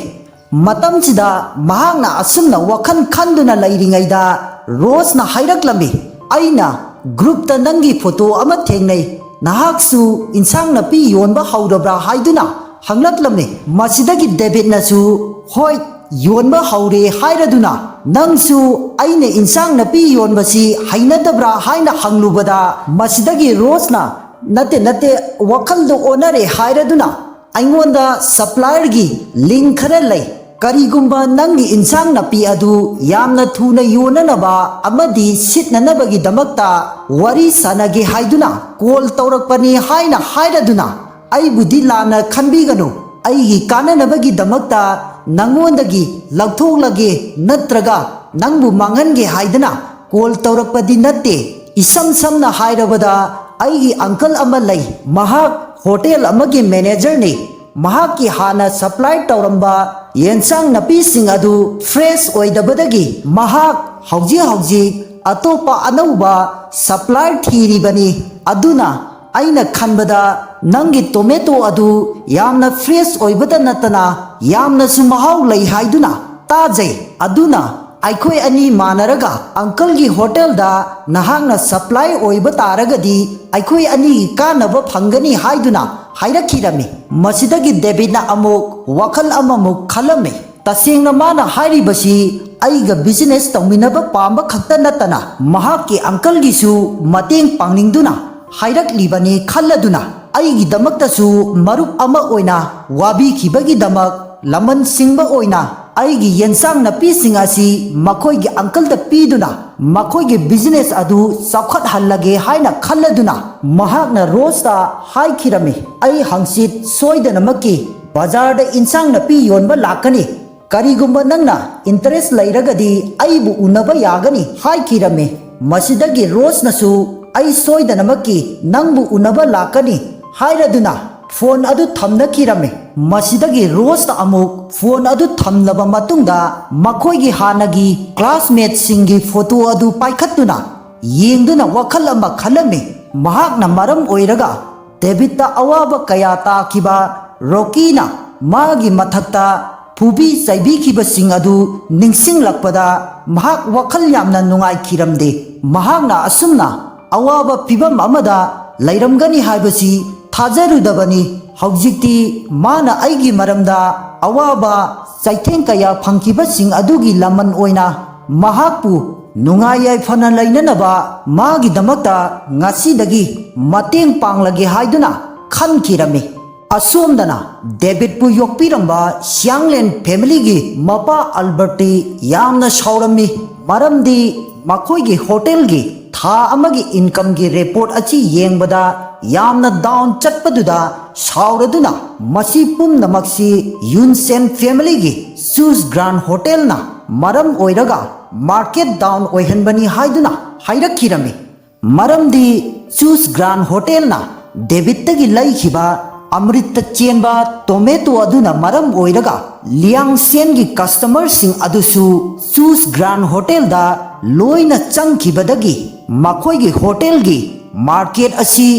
ꯃꯇꯝꯁꯤꯗ ꯃꯍꯥꯛꯅ ꯑꯁꯨꯝꯅ ꯋꯥꯈꯜ ꯈꯟꯗꯨꯅ ꯂꯩꯔꯤꯉꯩꯗ ꯔꯣꯁꯅ ꯍꯥꯏꯔꯛꯂꯝꯃꯤ, "ꯑꯩꯅ ꯒ꯭ꯔꯨꯞꯇ ꯅꯪꯒꯤ ꯐꯣꯇꯣ ꯑꯃ ꯊꯦꯡꯅꯩ, ꯅꯍꯥꯛꯁꯨ ꯏꯟꯁꯥꯡ ꯅꯥꯄꯤ ꯌꯣꯟꯕ ꯍꯧꯔꯕ꯭ꯔꯥ?" ꯍꯥꯏꯗꯨꯅ ꯍꯪꯂꯛꯂꯝꯃꯤ꯫ ꯃꯁꯤꯗꯒꯤ ꯗꯦꯕꯤꯠꯅꯁꯨ, "ꯍꯣꯏ, ꯌꯣꯟꯕ ꯍꯧꯔꯦ" ꯍꯥꯏꯔꯗꯨꯅ, "ꯅꯪꯁꯨ ꯑꯩꯅ ꯏꯟꯁꯥꯡ ꯅꯥꯄꯤ ꯌꯣꯟꯕꯁꯤ ꯍꯩꯅꯗꯕ꯭ꯔꯥ?" ꯍꯥꯏꯅ ꯍꯪꯂꯨꯕꯗ, ꯃꯁꯤꯗꯒꯤ ꯔꯣꯁꯅ, "ꯅꯠꯇꯦ, ꯅꯠꯇꯦ, ꯋꯥꯈꯜꯗꯣ ꯑꯣꯟꯅꯔꯦ" ꯍꯥꯏꯔꯗꯨꯅ, "ꯑꯩꯉꯣꯟꯗ ꯁꯄ꯭ꯂꯥꯏꯌꯔꯒꯤ ꯂꯤꯡ ꯈꯔ ꯂꯩ꯫ ꯀꯔꯤꯒꯨꯝꯕ ꯅꯪꯒꯤ ꯏꯟꯁꯥꯡ ꯅꯥꯄꯤ ꯑꯗꯨ ꯌꯥꯝꯅ ꯊꯨꯅ ꯌꯣꯟꯅꯅꯕ ꯑꯃꯗꯤ ꯁꯤꯠꯅꯅꯕꯒꯤꯗꯃꯛꯇ ꯋꯥꯔꯤ ꯁꯥꯟꯅꯒꯦ ꯍꯥꯏꯗꯨꯅ ꯀꯣꯜ ꯇꯧꯔꯛꯄꯅꯤ" ꯍꯥꯏꯅ ꯍꯥꯏꯔꯗꯨꯅ, "ꯑꯩꯕꯨꯗꯤ ꯂꯥꯟꯅ ꯈꯟꯕꯤꯒꯅꯨ꯫ ꯑꯩꯒꯤ ꯀꯥꯟꯅꯅꯕꯒꯤꯗꯃꯛꯇ ꯅꯪꯉꯣꯟꯗꯒꯤ ꯂꯧꯊꯣꯛꯂꯒꯦ ꯅꯠꯇ꯭ꯔꯒ ꯅꯪꯕꯨ ꯃꯥꯡꯍꯟꯒꯦ ꯍꯥꯏꯗꯅ ꯀꯣꯜ ꯇꯧꯔꯛꯄꯗꯤ ꯅꯠꯇꯦ꯫ ꯏꯁꯝ ꯁꯝꯅ ꯍꯥꯏꯔꯕꯗ, ꯑꯩꯒꯤ ꯑꯪꯀꯜ ꯑꯃ ꯂꯩ꯫ ꯃꯍꯥꯛ ꯍꯣꯇꯦꯜ ꯑꯃꯒꯤ ꯃꯦꯅꯦꯖꯔꯅꯤ꯫ ꯃꯍꯥꯛꯀꯤ ꯍꯥꯟꯅ ꯁꯄ꯭ꯂꯥꯏ ꯇꯧꯔꯝꯕ ꯌꯦꯟꯁꯥꯡ ꯅꯥꯄꯤꯁꯤꯡ ꯑꯗꯨ ꯐ꯭ꯔꯦꯁ ꯑꯣꯏꯗꯕꯗꯒꯤ ꯃꯍꯥꯛ ꯍꯧꯖꯤꯛ ꯍꯧꯖꯤꯛ ꯑꯇꯣꯞꯄ ꯑꯅꯧꯕ ꯁꯄ꯭ꯂꯥꯏ ꯊꯤꯔꯤꯕꯅꯤ꯫ ꯑꯗꯨꯅ ꯑꯩꯅ ꯈꯟꯕꯗ ꯅꯪꯒꯤ ꯇꯣꯃꯦꯇꯣ ꯑꯗꯨ ꯌꯥꯝꯅ ꯐ꯭ꯔꯦꯁ ꯑꯣꯏꯕꯇ ꯅꯠꯇꯅ ꯌꯥꯝꯅꯁꯨ ꯃꯍꯥꯎ ꯂꯩ ꯍꯥꯏꯗꯨꯅ ꯇꯥꯖꯩ꯫ ꯑꯗꯨꯅ ꯑꯩꯈꯣꯏ ꯑꯅꯤ ꯃꯥꯟꯅꯔꯒ ꯑꯪꯀꯜꯒꯤ ꯍꯣꯇꯦꯜꯗ ꯅꯍꯥꯛꯅ ꯁꯄ꯭ꯂꯥꯏ ꯑꯣꯏꯕ ꯇꯥꯔꯒꯗꯤ ꯑꯩꯈꯣꯏ ꯑꯅꯤꯒꯤ ꯀꯥꯟꯅꯕ ꯐꯪꯒꯅꯤ" ꯍꯥꯏꯗꯨꯅ ꯍꯥꯏꯔꯛꯈꯤꯔꯝꯃꯤ꯫ ꯃꯁꯤꯗꯒꯤ ꯗꯦꯕꯤꯠꯅ ꯑꯃꯨꯛ ꯋꯥꯈꯜ ꯑꯃꯃꯨꯛ ꯈꯜꯂꯝꯃꯤ꯫ ꯇꯁꯦꯡꯅ ꯃꯥꯅ ꯍꯥꯏꯔꯤꯕꯁꯤ ꯑꯩꯒ ꯕꯤꯖꯤꯅꯦꯁ ꯇꯧꯃꯤꯟꯅꯕ ꯄꯥꯝꯕ ꯈꯛꯇ ꯅꯠꯇꯅ ꯃꯍꯥꯛꯀꯤ ꯑꯪꯀꯜꯒꯤꯁꯨ ꯃꯇꯦꯡ ꯄꯥꯡꯅꯤꯡꯗꯨꯅ ꯍꯥꯏꯔꯛꯂꯤꯕꯅꯤ ꯈꯜꯂꯗꯨꯅ ꯑꯩꯒꯤꯗꯃꯛꯇꯁꯨ ꯃꯔꯨꯞ ꯑꯃ ꯑꯣꯏꯅ ꯋꯥꯕꯤꯈꯤꯕꯒꯤꯗꯃꯛ ꯂꯃꯟ ꯁꯤꯡꯕ ꯑꯣꯏꯅ ꯑꯩꯒꯤ ꯌꯦꯟꯁꯥꯡ ꯅꯥꯄꯤꯁꯤꯡ ꯑꯁꯤ ꯃꯈꯣꯏꯒꯤ ꯑꯪꯀꯜꯗ ꯄꯤꯗꯨꯅ ꯃꯈꯣꯏꯒꯤ ꯕꯤꯖꯤꯅꯦꯁ ꯑꯗꯨ ꯆꯥꯎꯈꯠꯍꯜꯂꯒꯦ ꯍꯥꯏꯅ ꯈꯜꯂꯗꯨꯅ ꯃꯍꯥꯛꯅ ꯔꯣꯁꯇ ꯍꯥꯏꯈꯤꯔꯝꯃꯤ, "ꯑꯩ ꯍꯪꯆꯤꯠ ꯁꯣꯏꯗꯅꯃꯛꯀꯤ ꯕꯖꯥꯔꯗ ꯏꯟꯁꯥꯡ ꯅꯥꯄꯤ ꯌꯣꯟꯕ ꯂꯥꯛꯀꯅꯤ꯫ ꯀꯔꯤꯒꯨꯝꯕ ꯅꯪꯅ ꯏꯟꯇꯔꯦꯁ ꯂꯩꯔꯒꯗꯤ ꯑꯩꯕꯨ ꯎꯅꯕ ꯌꯥꯒꯅꯤ" ꯍꯥꯏꯈꯤꯔꯝꯃꯤ꯫ ꯃꯁꯤꯗꯒꯤ ꯔꯣꯁꯅꯁꯨ "ꯑꯩ ꯁꯣꯏꯗꯅꯃꯛꯀꯤ ꯅꯪꯕꯨ ꯎꯅꯕ ꯂꯥꯛꯀꯅꯤ" ꯍꯥꯏꯔꯗꯨꯅ ꯐꯣꯟ ꯑꯗꯨ ꯊꯝꯅꯈꯤꯔꯝꯃꯤ꯫ ꯃꯁꯤꯗꯒꯤ ꯔꯣꯁꯅ ꯑꯃꯨꯛ ꯐꯣꯟ ꯑꯗꯨ ꯊꯝꯂꯕ ꯃꯇꯨꯡꯗ ꯃꯈꯣꯏꯒꯤ ꯍꯥꯟꯅꯒꯤ ꯀ꯭ꯂꯥꯁꯃꯦꯠꯁꯤꯡꯒꯤ ꯐꯣꯇꯣ ꯑꯗꯨ ꯄꯥꯏꯈꯠꯇꯨꯅ ꯌꯦꯡꯗꯨꯅ ꯋꯥꯈꯜ ꯑꯃ ꯈꯜꯂꯝꯃꯤ꯫ ꯃꯍꯥꯛꯅ ꯃꯔꯝ ꯑꯣꯏꯔꯒ ꯗꯦꯕꯤꯠꯇ ꯑꯋꯥꯕ ꯀꯌꯥ ꯇꯥꯈꯤꯕ ꯔꯣꯀꯤꯅ ꯃꯥꯒꯤ ꯃꯊꯛꯇ ꯐꯨꯕꯤ ꯆꯩꯕꯤꯈꯤꯕꯁꯤꯡ ꯑꯗꯨ ꯅꯤꯡꯁꯤꯡꯂꯛꯄꯗ ꯃꯍꯥꯛ ꯋꯥꯈꯜ ꯌꯥꯝꯅ ꯅꯨꯡꯉꯥꯏꯈꯤꯔꯝꯗꯦ꯫ ꯃꯍꯥꯛꯅ ꯑꯁꯨꯝꯅ ꯑꯋꯥꯕ ꯐꯤꯚꯝ ꯑꯃꯗ ꯂꯩꯔꯝꯒꯅꯤ ꯍꯥꯏꯕꯁꯤ ꯊꯥꯖꯔꯨꯗꯕꯅꯤ꯫ ꯍꯧꯖꯤꯛꯇꯤ ꯃꯥꯅ ꯑꯩꯒꯤ ꯃꯔꯝꯗ ꯑꯋꯥꯕ ꯆꯩꯊꯦꯡ ꯀꯌꯥ ꯐꯪꯈꯤꯕꯁꯤꯡ ꯑꯗꯨꯒꯤ ꯂꯃꯟ ꯑꯣꯏꯅ ꯃꯍꯥꯛꯄꯨ ꯅꯨꯡꯉꯥꯏ ꯌꯥꯏꯐꯅ ꯂꯩꯅꯅꯕ ꯃꯥꯒꯤꯗꯃꯛꯇ ꯉꯁꯤꯗꯒꯤ ꯃꯇꯦꯡ ꯄꯥꯡꯂꯒꯦ ꯍꯥꯏꯗꯨꯅ ꯈꯟꯈꯤꯔꯝꯃꯤ꯫ ꯑꯁꯣꯝꯗꯅ ꯗꯦꯕꯤꯠꯄꯨ ꯌꯣꯛꯄꯤꯔꯝꯕ ꯁꯤꯌꯥꯡꯂꯦꯟ ꯐꯦꯃꯤꯂꯤꯒꯤ ꯃꯄꯥ ꯑꯜꯕꯔꯠꯇꯤ ꯌꯥꯝꯅ ꯁꯥꯎꯔꯝꯃꯤ꯫ ꯃꯔꯝꯗꯤ ꯃꯈꯣꯏꯒꯤ ꯍꯣꯇꯦꯜꯒꯤ ꯊꯥ ꯑꯃꯒꯤ ꯏꯟꯀꯝꯒꯤ ꯔꯤꯄꯣꯔꯠ ꯑꯁꯤ ꯌꯦꯡꯕꯗ ꯌꯥꯝꯅ ꯗꯥꯎꯟ ꯆꯠꯄꯗꯨꯗ ꯁꯥꯎꯔꯗꯨꯅ ꯃꯁꯤ ꯄꯨꯝꯅꯃꯛꯁꯤ ꯌꯨꯟꯁꯦꯟ ꯐꯦꯃꯤꯂꯤꯒꯤ ꯆꯨꯁ ꯒ꯭ꯔꯥꯟ ꯍꯣꯇꯦꯜꯅ ꯃꯔꯝ ꯑꯣꯏꯔꯒ ꯃꯥꯔꯀꯦꯠ ꯗꯥꯎꯟ ꯑꯣꯏꯍꯟꯕꯅꯤ ꯍꯥꯏꯗꯨꯅ ꯍꯥꯏꯔꯛꯈꯤꯔꯝꯃꯤ꯫ ꯃꯔꯝꯗꯤ ꯆꯨꯁ ꯒ꯭ꯔꯥꯟ ꯍꯣꯇꯦꯜꯅ ꯗꯦꯕꯤꯠꯇꯒꯤ ꯂꯩꯈꯤꯕ ꯑꯃ꯭ꯔꯤꯠꯇ ꯆꯦꯟꯕ ꯇꯣꯃꯦꯇꯣ ꯑꯗꯨꯅ ꯃꯔꯝ ꯑꯣꯏꯔꯒ ꯂꯤꯌꯥꯡꯁꯦꯟꯒꯤ ꯀꯁꯇꯃꯔꯁꯤꯡ ꯑꯗꯨꯁꯨ ꯆꯨꯁ ꯒ꯭ꯔꯥꯟ ꯍꯣꯇꯦꯜꯗ ꯂꯣꯏꯅ ꯆꯪꯈꯤꯕꯗꯒꯤ ꯃꯈꯣꯏꯒꯤ ꯍꯣꯇꯦꯜꯒꯤ ꯃꯥꯔꯀꯦꯠ ꯑꯁꯤ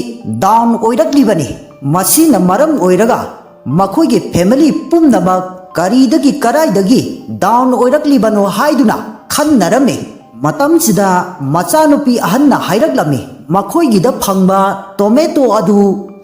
ꯗꯥꯎꯟ ꯑꯣꯏꯔꯛꯂꯤꯕꯅꯤ꯫ ꯃꯁꯤꯅ ꯃꯔꯝ ꯑꯣꯏꯔꯒ ꯃꯈꯣꯏꯒꯤ ꯐꯦꯃꯤꯂꯤ ꯄꯨꯝꯅꯃꯛ ꯀꯔꯤꯗꯒꯤ ꯀꯗꯥꯏꯗꯒꯤ ꯗꯥꯎꯟ ꯑꯣꯏꯔꯛꯂꯤꯕꯅꯣ ꯍꯥꯏꯗꯨꯅ ꯈꯟꯅꯔꯝꯃꯤ꯫ ꯃꯇꯝꯁꯤꯗ ꯃꯆꯥꯅꯨꯄꯤ ꯑꯍꯟꯅ ꯍꯥꯏꯔꯛꯂꯝꯃꯤ, ꯃꯈꯣꯏꯒꯤꯗ ꯐꯪꯕ ꯇꯣꯃꯦꯇꯣ ꯑꯗꯨ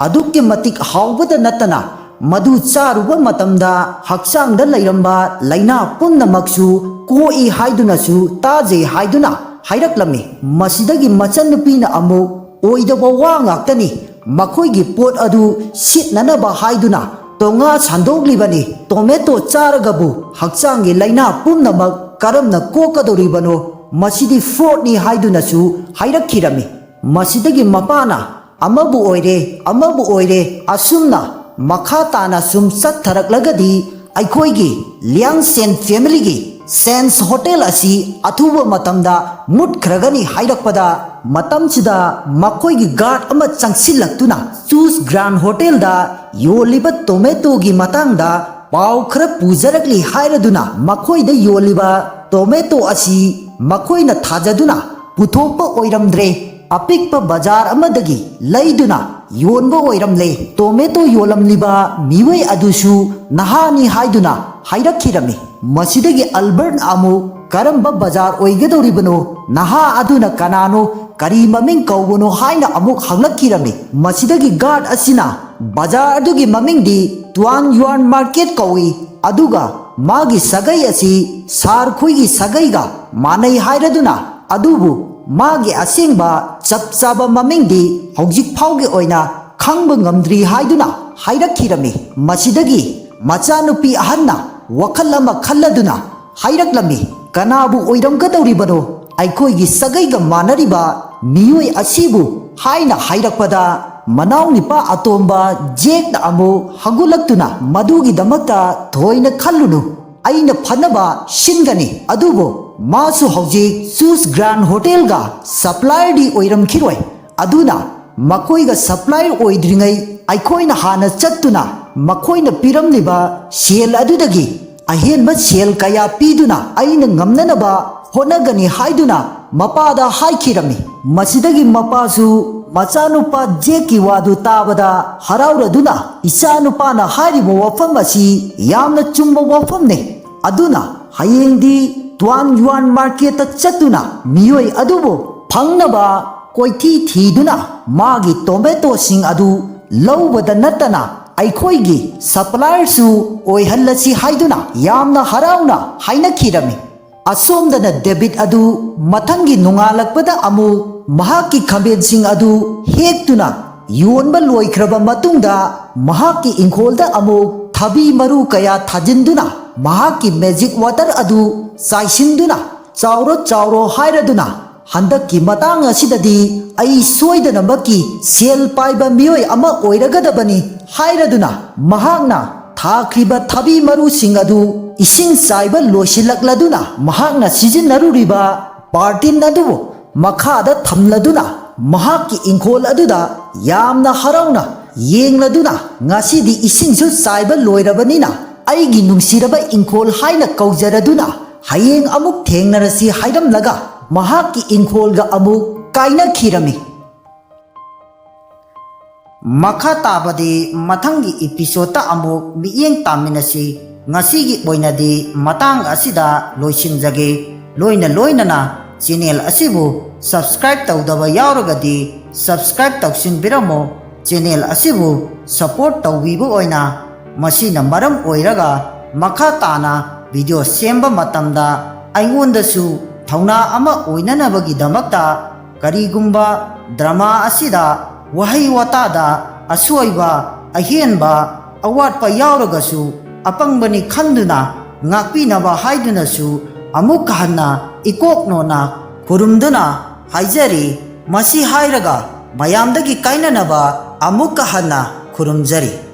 ꯑꯗꯨꯛꯀꯤ ꯃꯇꯤꯛ ꯍꯥꯎꯕꯗ ꯅꯠꯇꯅ ꯃꯗꯨ ꯆꯥꯔꯨꯕ ꯃꯇꯝꯗ ꯍꯛꯆꯥꯡꯗ ꯂꯩꯔꯝꯕ ꯂꯥꯏꯅꯥ ꯄꯨꯝꯅꯃꯛꯁꯨ ꯀꯣꯛꯏ ꯍꯥꯏꯗꯨꯅꯁꯨ ꯇꯥꯖꯩ ꯍꯥꯏꯗꯨꯅ ꯍꯥꯏꯔꯛꯂꯝꯃꯤ꯫ ꯃꯁꯤꯗꯒꯤ ꯃꯆꯟꯅꯨꯄꯤꯅ ꯑꯃꯨꯛ ꯑꯣꯏꯗꯕ ꯋꯥ ꯉꯥꯛꯇꯅꯤ, ꯃꯈꯣꯏꯒꯤ ꯄꯣꯠ ꯑꯗꯨ ꯁꯤꯠꯅꯅꯕ ꯍꯥꯏꯗꯨꯅ ꯇꯣꯉꯥ ꯁꯟꯗꯣꯛꯂꯤꯕꯅꯤ꯫ ꯇꯣꯃꯦꯇꯣ ꯆꯥꯔꯒꯕꯨ ꯍꯛꯆꯥꯡꯒꯤ ꯂꯥꯏꯅꯥ ꯄꯨꯝꯅꯃꯛ ꯀꯔꯝꯅ ꯀꯣꯛꯀꯗꯧꯔꯤꯕꯅꯣ? ꯃꯁꯤꯗꯤ ꯐ꯭ꯔꯣꯗꯅꯤ ꯍꯥꯏꯗꯨꯅꯁꯨ ꯍꯥꯏꯔꯛꯈꯤꯔꯝꯃꯤ꯫ ꯃꯁꯤꯗꯒꯤ ꯃꯄꯥꯅ ꯑꯃꯕꯨ ꯑꯣꯏꯔꯦ, ꯑꯃꯕꯨ ꯑꯣꯏꯔꯦ, ꯑꯁꯨꯝꯅ ꯃꯈꯥ ꯇꯥꯅ ꯁꯨꯝ ꯆꯠꯊꯔꯛꯂꯒꯗꯤ ꯑꯩꯈꯣꯏꯒꯤ ꯂꯤꯌꯥꯡꯁꯦꯟ ꯐꯦꯃꯤꯂꯤꯒꯤ ꯁꯦꯟꯁ ꯍꯣꯇꯦꯜ ꯑꯁꯤ ꯑꯊꯨꯕ ꯃꯇꯝꯗ ꯃꯨꯠꯈ꯭ꯔꯒꯅꯤ ꯍꯥꯏꯔꯛꯄꯗ, ꯃꯇꯝꯁꯤꯗ ꯃꯈꯣꯏꯒꯤ ꯒꯥꯔꯗ ꯑꯃ ꯆꯪꯁꯤꯜꯂꯛꯇꯨꯅ ꯆꯨꯁ ꯒ꯭ꯔꯥꯟ ꯍꯣꯇꯦꯜꯗ ꯌꯣꯜꯂꯤꯕ ꯇꯣꯃꯦꯇꯣꯒꯤ ꯃꯇꯥꯡꯗ ꯄꯥꯎ ꯈꯔ ꯄꯨꯖꯔꯛꯂꯤ ꯍꯥꯏꯔꯗꯨꯅ ꯃꯈꯣꯏꯗ ꯌꯣꯜꯂꯤꯕ ꯇꯣꯃꯦꯇꯣ ꯑꯁꯤ ꯃꯈꯣꯏꯅ ꯊꯥꯖꯗꯨꯅ ꯄꯨꯊꯣꯛꯄ ꯑꯣꯏꯔꯝꯗ꯭ꯔꯦ꯫ ꯑꯄꯤꯛꯄ ꯕꯖꯥꯔ ꯑꯃꯗꯒꯤ ꯂꯩꯗꯨꯅ ꯌꯣꯟꯕ ꯑꯣꯏꯔꯝꯂꯦ꯫ ꯇꯣꯃꯦꯇꯣ ꯌꯣꯜꯂꯝꯂꯤꯕ ꯃꯤꯑꯣꯏ ꯑꯗꯨꯁꯨ ꯅꯍꯥꯅꯤ ꯍꯥꯏꯗꯨꯅ ꯍꯥꯏꯔꯛꯈꯤꯔꯝꯃꯤ꯫ ꯃꯁꯤꯗꯒꯤ ꯑꯜꯕꯔꯠꯅ ꯑꯃꯨꯛ ꯀꯔꯝꯕ ꯕꯖꯥꯔ ꯑꯣꯏꯒꯗꯧꯔꯤꯕꯅꯣ, ꯅꯍꯥ ꯑꯗꯨꯅ ꯀꯅꯥꯅꯣ, ꯀꯔꯤ ꯃꯃꯤꯡ ꯀꯧꯕꯅꯣ ꯍꯥꯏꯅ ꯑꯃꯨꯛ ꯍꯪꯂꯛꯈꯤꯔꯝꯃꯤ꯫ ꯃꯁꯤꯗꯒꯤ ꯒꯥꯔꯗ ꯑꯁꯤꯅ ꯕꯖꯥꯔ ꯑꯗꯨꯒꯤ ꯃꯃꯤꯡꯗꯤ ꯇ꯭ꯋꯥꯟ ꯌꯨꯑꯥꯟ ꯃꯥꯔꯀꯦꯠ ꯀꯧꯏ, ꯑꯗꯨꯒ ꯃꯥꯒꯤ ꯁꯥꯒꯩ ꯑꯁꯤ ꯁꯥꯔ ꯈꯣꯏꯒꯤ ꯁꯥꯒꯩꯒ ꯃꯥꯟꯅꯩ ꯍꯥꯏꯔꯗꯨꯅ, ꯑꯗꯨꯕꯨ ꯃꯥꯒꯤ ꯑꯁꯦꯡꯕ ꯆꯞ ꯆꯥꯕ ꯃꯃꯤꯡꯗꯤ ꯍꯧꯖꯤꯛ ꯐꯥꯎꯒꯤ ꯑꯣꯏꯅ ꯈꯪꯕ ꯉꯝꯗ꯭ꯔꯤ ꯍꯥꯏꯗꯨꯅ ꯍꯥꯏꯔꯛꯈꯤꯔꯝꯃꯤ꯫ ꯃꯁꯤꯗꯒꯤ ꯃꯆꯥꯅꯨꯄꯤ ꯑꯍꯟꯅ ꯋꯥꯈꯜ ꯑꯃ ꯈꯜꯂꯗꯨꯅ ꯍꯥꯏꯔꯛꯂꯝꯃꯤ, "ꯀꯅꯥꯕꯨ ꯑꯣꯏꯔꯝꯒꯗꯧꯔꯤꯕꯅꯣ ꯑꯩꯈꯣꯏꯒꯤ ꯁꯥꯒꯩꯒ ꯃꯥꯟꯅꯔꯤꯕ ꯃꯤꯑꯣꯏ ꯑꯁꯤꯕꯨ?" ꯍꯥꯏꯅ ꯍꯥꯏꯔꯛꯄꯗ, ꯃꯅꯥꯎꯅꯤꯄꯥ ꯑꯇꯣꯝꯕ ꯖꯦꯛꯅ ꯑꯃꯨꯛ ꯍꯧꯒꯠꯂꯛꯇꯨꯅ, "ꯃꯗꯨꯒꯤꯗꯃꯛꯇ ꯊꯣꯏꯅ ꯈꯜꯂꯨꯅꯨ, ꯑꯩꯅ ꯐꯅꯕ ꯁꯤꯟꯒꯅꯤ꯫ ꯑꯗꯨꯕꯨ ꯃꯥꯁꯨ ꯍꯧꯖꯤꯛ ꯆꯨꯁ ꯒ꯭ꯔꯥꯟ ꯍꯣꯇꯦꯜꯒ ꯁꯄ꯭ꯂꯥꯏꯌꯔꯗꯤ ꯑꯣꯏꯔꯝꯈꯤꯔꯣꯏ꯫ ꯑꯗꯨꯅ ꯃꯈꯣꯏꯒ ꯁꯄ꯭ꯂꯥꯏꯌꯔ ꯑꯣꯏꯗ꯭ꯔꯤꯉꯩ ꯑꯩꯈꯣꯏꯅ ꯍꯥꯟꯅ ꯆꯠꯇꯨꯅ ꯃꯈꯣꯏꯅ ꯄꯤꯔꯝꯂꯤꯕ ꯁꯦꯜ ꯑꯗꯨꯗꯒꯤ ꯑꯍꯦꯟꯕ ꯁꯦꯜ ꯀꯌꯥ ꯄꯤꯗꯨꯅ ꯑꯩꯅ ꯉꯝꯅꯅꯕ ꯍꯣꯠꯅꯒꯅꯤ" ꯍꯥꯏꯗꯨꯅ ꯃꯄꯥꯗ ꯍꯥꯏꯈꯤꯔꯝꯃꯤ꯫ ꯃꯁꯤꯗꯒꯤ ꯃꯄꯥꯁꯨ ꯃꯆꯥꯅꯨꯄꯥ ꯖꯦꯛꯀꯤ ꯋꯥꯗꯨ ꯇꯥꯕꯗ ꯍꯔꯥꯎꯔꯗꯨꯅ, "ꯏꯆꯥꯅꯨꯄꯥꯅ ꯍꯥꯏꯔꯤꯕ ꯋꯥꯐꯝ ꯑꯁꯤ ꯌꯥꯝꯅ ꯆꯨꯝꯕ ꯋꯥꯐꯝꯅꯤ꯫ ꯑꯗꯨꯅ ꯍꯌꯦꯡꯗꯤ ꯇ꯭ꯋꯥꯟ ꯌꯨꯑꯥꯟ ꯃꯥꯔꯀꯦꯠꯇ ꯆꯠꯇꯨꯅ ꯃꯤꯑꯣꯏ ꯑꯗꯨꯕꯨ ꯐꯪꯅꯕ ꯀꯣꯏꯊꯤ ꯊꯤꯗꯨꯅ ꯃꯥꯒꯤ ꯇꯣꯃꯦꯇꯣꯁꯤꯡ ꯑꯗꯨ ꯂꯧꯕꯗ ꯅꯠꯇꯅ ꯑꯩꯈꯣꯏꯒꯤ ꯁꯄ꯭ꯂꯥꯏꯌꯔꯁꯨ ꯑꯣꯏꯍꯜꯂꯁꯤ" ꯍꯥꯏꯗꯨꯅ ꯌꯥꯝꯅ ꯍꯔꯥꯎꯅ ꯍꯥꯏꯅꯈꯤꯔꯝꯃꯤ꯫ ꯑꯁꯣꯝꯗꯅ ꯗꯦꯕꯤꯠ ꯑꯗꯨ ꯃꯊꯪꯒꯤ ꯅꯣꯡꯉꯥꯜꯂꯛꯄꯗ ꯑꯃꯨꯛ ꯃꯍꯥꯛꯀꯤ ꯈꯥꯃꯦꯟꯁꯤꯡ ꯑꯗꯨ ꯍꯦꯛꯇꯨꯅ ꯌꯣꯟꯕ ꯂꯣꯏꯈ꯭ꯔꯕ ꯃꯇꯨꯡꯗ ꯃꯍꯥꯛꯀꯤ ꯏꯪꯈꯣꯜꯗ ꯑꯃꯨꯛ ꯊꯕꯤ ꯃꯔꯨ ꯀꯌꯥ ꯊꯥꯖꯤꯟꯗꯨꯅ ꯃꯍꯥꯛꯀꯤ magic water ꯑꯗꯨ ꯆꯥꯏꯁꯤꯟꯗꯨꯅ, "ꯆꯥꯎꯔꯣ, ꯆꯥꯎꯔꯣ" ꯍꯥꯏꯔꯗꯨꯅ, "ꯍꯟꯗꯛꯀꯤ ꯃꯇꯥꯡ ꯑꯁꯤꯗꯗꯤ ꯑꯩ ꯁꯣꯏꯗꯅꯃꯛꯀꯤ ꯁꯦꯜ ꯄꯥꯏꯕ ꯃꯤꯑꯣꯏ ꯑꯃ ꯑꯣꯏꯔꯒꯗꯕꯅꯤ" ꯍꯥꯏꯔꯗꯨꯅ, ꯃꯍꯥꯛꯅ ꯊꯥꯈ꯭ꯔꯤꯕ ꯊꯕꯤ ꯃꯔꯨꯁꯤꯡ ꯑꯗꯨ ꯏꯁꯤꯡ ꯆꯥꯏꯕ ꯂꯣꯏꯁꯤꯜꯂꯛꯂꯗꯨꯅ, ꯃꯍꯥꯛꯅ ꯁꯤꯖꯤꯟꯅꯔꯨꯔꯤꯕ ꯕꯥꯔꯇꯤꯟ ꯑꯗꯨꯕꯨ ꯃꯈꯥꯗ ꯊꯝꯂꯗꯨꯅ, ꯃꯍꯥꯛꯀꯤ ꯏꯪꯈꯣꯜ ꯑꯗꯨꯗ ꯌꯥꯝꯅ ꯍꯔꯥꯎꯅ ꯌꯦꯡꯂꯗꯨꯅ, "ꯉꯁꯤꯗꯤ ꯏꯁꯤꯡꯁꯨ ꯆꯥꯏꯕ ꯂꯣꯏꯔꯕꯅꯤꯅ ꯑꯩꯒꯤ ꯅꯨꯡꯁꯤꯔꯕ ꯏꯪꯈꯣꯜ" ꯍꯥꯏꯅ ꯀꯧꯖꯔꯗꯨꯅ, "ꯍꯌꯦꯡ ꯑꯃꯨꯛ ꯊꯦꯡꯅꯔꯁꯤ" ꯍꯥꯏꯔꯝꯂꯒ ꯃꯍꯥꯛꯀꯤ ꯏꯪꯈꯣꯜꯒ ꯑꯃꯨꯛ ꯀꯥꯏꯅꯈꯤꯔꯝꯃꯤ꯫ ꯃꯈꯥ ꯇꯥꯕꯗꯤ ꯃꯊꯪꯒꯤ episodeꯇ ꯑꯃꯨꯛ ꯃꯤꯠꯌꯦꯡ ꯇꯥꯃꯤꯟꯅꯁꯤ꯫ ꯉꯁꯤꯒꯤ ꯑꯣꯏꯅꯗꯤ ꯃꯇꯥꯡ ꯑꯁꯤꯗ ꯂꯣꯏꯁꯤꯟꯖꯒꯦ꯫ ꯂꯣꯏꯅ ꯂꯣꯏꯅꯅ channel ꯑꯁꯤꯕꯨ subscribe ꯇꯧꯗꯕ ꯌꯥꯎꯔꯒꯗꯤ subscribe ꯇꯧꯁꯤꯟꯕꯤꯔꯝꯃꯨ꯫ Channel ꯑꯁꯤꯕꯨ support ꯇꯧꯕꯤꯕ ꯑꯣꯏꯅ ꯃꯁꯤꯅ ꯃꯔꯝ ꯑꯣꯏꯔꯒ ꯃꯈꯥ ꯇꯥꯅ video ꯁꯦꯝꯕ ꯃꯇꯝꯗ ꯑꯩꯉꯣꯟꯗꯁꯨ ꯊꯧꯅꯥ ꯑꯃ ꯑꯣꯏꯅꯅꯕꯒꯤꯗꯃꯛꯇ, ꯀꯔꯤꯒꯨꯝꯕ drama ꯑꯁꯤꯗ ꯋꯥꯍꯩ ꯋꯥꯇꯥꯗ ꯑꯁꯣꯏꯕ, ꯑꯍꯦꯟꯕ, ꯑꯋꯥꯠꯄ ꯌꯥꯎꯔꯒꯁꯨ ꯑꯄꯪꯕꯅꯤ ꯈꯟꯗꯨꯅ ꯉꯥꯛꯄꯤꯅꯕ ꯍꯥꯏꯗꯨꯅꯁꯨ ꯑꯃꯨꯛ ꯍꯟꯅ ꯏꯀꯣꯛ ꯅꯣꯟꯅ ꯈꯨꯔꯨꯝꯗꯨꯅ ꯍꯥꯏꯖꯔꯤ꯫ ꯃꯁꯤ ꯍꯥꯏꯔꯒ ꯃꯌꯥꯝꯗꯒꯤ ꯀꯥꯏꯅꯅꯕ ꯑꯃꯨꯛꯀ ꯍꯟꯅ ꯈꯨꯔꯨꯝꯖꯔꯤ꯫